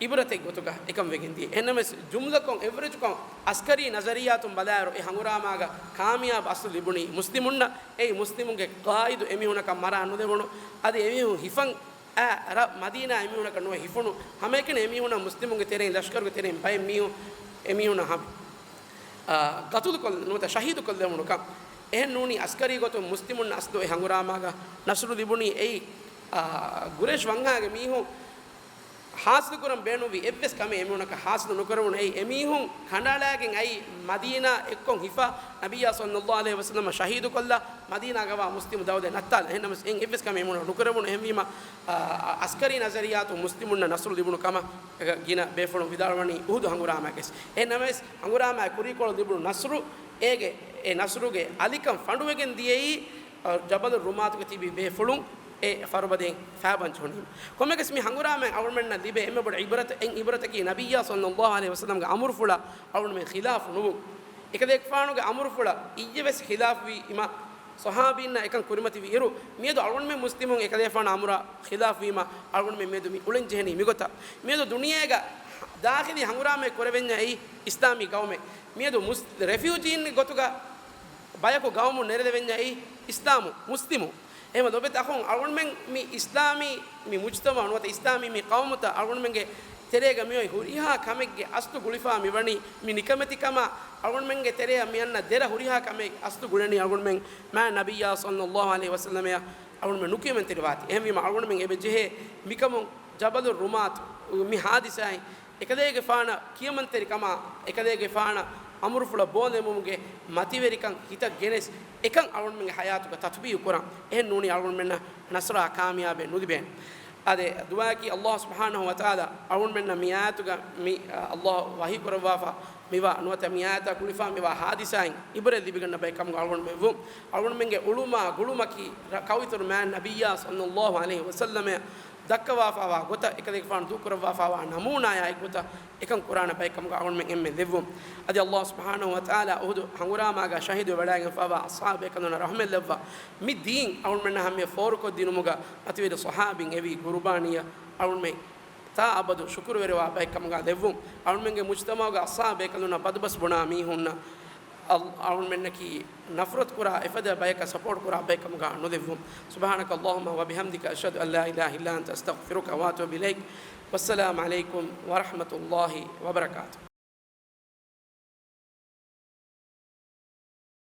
އިބްރަތެއް ގޮތުގަ އެކަން ވެގެން ދިޔަ. އެހެންނަމަވެސް، ޖުމްލަކޮށް އެވްރެޖުކޮށް އަސްކަރީ ނަޒަރިއްޔާތުން ބަލާއިރު، އެ ހަނގުރާމާގަ ކާމިޔާބު އަސްލު ލިބުނީ މުސްލިމުންނަށް. އެއީ މުސްލިމުންގެ ޤާއިދު އެމީހުނަކަށް މަރާ ނުލެވުނު، އަދި އެމީހުން ހިފަން އާ، ރަށް މަދީނާ އެމީހުނަކަށް ނުވެ ހިފުނު، ހަމައެކަނި އެމީހުނަށް މުސްލިމުންގެ ތެރެއިން، ލަޝްކަރުގެ ތެރެއިން ބައެއް މީހުން އެމީހުނަށް ހަމަ، އާ، ގަތުލުކޮށް ނުވަތަ ޝަހީދުކޮށްލެވުނުކަން. އެހެން ނޫނީ އަސްކަރީ ގޮތުން މުސްލިމުންނަށް އަސްލު އެ ހަނގުރާމާގަ ނަޞްރު ލިބުނީ އެއީ، އާ، ގުރޭޝް ވަންހާގެ މީހުން ޙާޞިލުކުރަން ބޭނުންވި އެއްވެސް ކަމެއް އެމީހުންނަކަށް ޙާޞިލު ނުކުރެވުނު. އެއީ އެމީހުން ކަނޑައަޅާގެން އައީ މަދީނާ އެއްކޮށް ހިފާ، ނަބިއްޔާ ޞައްލައްލާހު ޢަލައިހި ވަސައްލަމަ ޝަހީދުކޮށްލާ، މަދީނާގަވާ މުސްލިމު ދައުލަތް ނައްތާލަން. އެހެންނަމަވެސް އެއިން އެއްވެސް ކަމެއް އެމީހުންނަކަށް ނުކުރެވުނު. އެހެންވީމަ، އަ، އަ، ޢަސްކަރީ ނަޒަރިއްޔާތުން މުސްލިމުންނަށް ނަޞްރު ލިބުނު ކަމަށް ގިނަ ބޭފުޅުން ވިދާޅުވަނީ އުޙުދު ހަނގުރާމާގައި. އެހެންނަމަވެސް ހަނގުރާމާ ކުރީކޮޅު ލިބުނު ނަޞްރު، އޭގެ، އެ ނަޞްރުގެ އަލިކަން ފަނޑުވެގެން ދިޔައީ، އަ، ޖަބަލު ރުމާތުގެ ތިބި ބޭފުޅުން އެ ފަރުބަދައިން ފައިބަން ޖެހުނީމަ. ކޮންމެއަކަސް މި ހަނގުރާމައިން އަޅުގަނޑުމެންނަށް ލިބޭ އެންމެ ބޮޑު ޢިބްރަތު، އެއް ޢިބްރަތަކީ ނަބިއްޔާ ޞައްލައްލާހު ޢަލައިހި ވަސައްލަމްގެ އަމުރުފުޅަށް އަޅުގަނޑުމެން ޚިލާފު ނުވުން. އެކަލޭގެފާނުގެ އަމުރުފުޅަށް އިއްޔެވެސް ޚިލާފުވީމަ، ޞަޙާބީންނާ އެކަން ކުރިމަތިވި އިރު، މިއަދު އަޅުގަނޑުމެން މުސްލިމުން އެކަލޭގެފާނު އަމުރަށް ޚިލާފުވީމަ، އަޅުގަނޑުމެން މިއަދު މި އުޅެން ޖެހެނީ މިގޮތަށް. މިއަދު ދުނިޔޭގަ ދާޚިލީ ހަނގުރާމައެއް ކުރެވެންޏާ އެއީ އިސްލާމީ ގައުމެއް. މިއަދު މުސް-، ރެފިއުޖީންގެ ގޮތުގަ ބަޔަކު ގައުމުން ނެރެދެވެންޏާ އެއީ އިސްލާމު، މުސްލިމު. އެހެންވީމަ ލޯބިވެތި އަޚުން، އަޅުގަނޑުމެން މި އިސްލާމީ މި މުޖްތަމަޢު ނުވަތަ އިސްލާމީ މި ޤައުމުތައް އަޅުގަނޑުމެންގެ ތެރޭގަ މިއޮތް ހުރިހާ ކަމެއްގެ އަސްލު ގުޅިފާ މިވަނީ މި ނިކަމެތިކަމާ، އަޅުގަނޑުމެންގެ ތެރެއަށް މި އަންނަ ދެރަ ހުރިހާ ކަމެއް އަސްލު ގުޅެނީ އަޅުގަނޑުމެން މާތް ނަބިއްޔާ ޞައްލައްލާހު ޢަލައިހި ވަސައްލަމައަށް އަޅުގަނޑުމެން ނުކިޔަމަންތެރިވާތީ. އެހެންވީމަ އަޅުގަނޑުމެން އެބަ ޖެހޭ މިކަމުން ޖަބަލު ރުމާތު މި ޙާދިސާއިން އެކަލޭގެފާނަށް ކިޔަމަންތެރިކަމާ، އެކަލޭގެފާނަށް އަމުރުފުޅަށް ބޯންލެވުމުގެ މަތިވެރިކަން ހިތަށް ގެނެސް، އެކަން އަޅުގަނޑުމެންގެ ޙަޔާތުގަ ތަޠްބީޤު ކުރަން. އެހެން ނޫނީ އަޅުގަނޑުމެންނަށް ނަޞްރާ ކާމިޔާބެއް ނުލިބޭނެ. އާދެ، ދުޢާއަކީ ﷲ ސުބްޙާނަހޫ ވަތަޢާލާ އަޅުގަނޑުމެންނަށް މި އާޔަތުގަ މި، އަ، ﷲ ވަޙީ ކުރައްވާފަ މިވާ ނުވަތަ މި އާޔަތާ ގުޅިފާ މިވާ ޙާދިސާއިން ޢިބްރަތް ލިބިގަންނަ ބައެއް ކަމުގަ އަޅުގަނޑުމެން ވުން. އަޅުގަނޑުމެންގެ އުޅުމާ ގުޅުމަކީ ރަ-، ކައުއިތުރު މާތް ނަބިއްޔާ ޞައްލައްލާހު ޢަލައިހި ވަސައްލަމައަށް ދައްކަވާފައިވާ ގޮތަށް، އެކަލޭގެފާނު ދޫކުރައްވާފައިވާ ނަމޫނާޔާ އެއްގޮތަށް އެކަން ކުރާނެ ބައެއް ކަމުގަ އަޅުގަނޑުމެން އެންމެން ލެއްވުން. އަދި ﷲ ސުބްޙާނަހޫ ވަތަޢާލާ އުޙުދު ހަނގުރާމާގަ ޝަހީދުވެވަޑައިގެންފައިވާ އަޞްޙާބު ބޭކަލުންނަށް ރަޙްމަތް ލެއްވާ. މި ދީން އަޅުގަނޑުމެންނަށް ހަމަޔަށް ފޯރުކޮށްދިނުމުގަ މަތިވެރި ޞަޙާބީން އެވީ ޤުރުބާނީއަށް އަޅުގަނޑުމެން ތާ އަބަދު ޝުކުރުވެރިވާ ބައެއް ކަމުގަ ލެއްވުން. އަޅުގަނޑުމެންގެ މުޖްތަމަޢުގަ އަޞްޙާބު ބޭކަލުންނަށް ބަދުބަސް ބުނާ މީހުންނަށް އަޅު-، އަޅުގަނޑުމެންނަކީ ނަފްރަތު ކުރާ އެފަދަ ބަޔަކަށް ސަޕޯޓް ކުރާ ބައެއް ކަމުގަ ނުލެއްވުން. سبحانك اللهم وبحمدك، أشهد أن لا إله إلا أنت، أستغفرك وأتوب إليك. والسلام عليكم ورحمة الله وبركاته.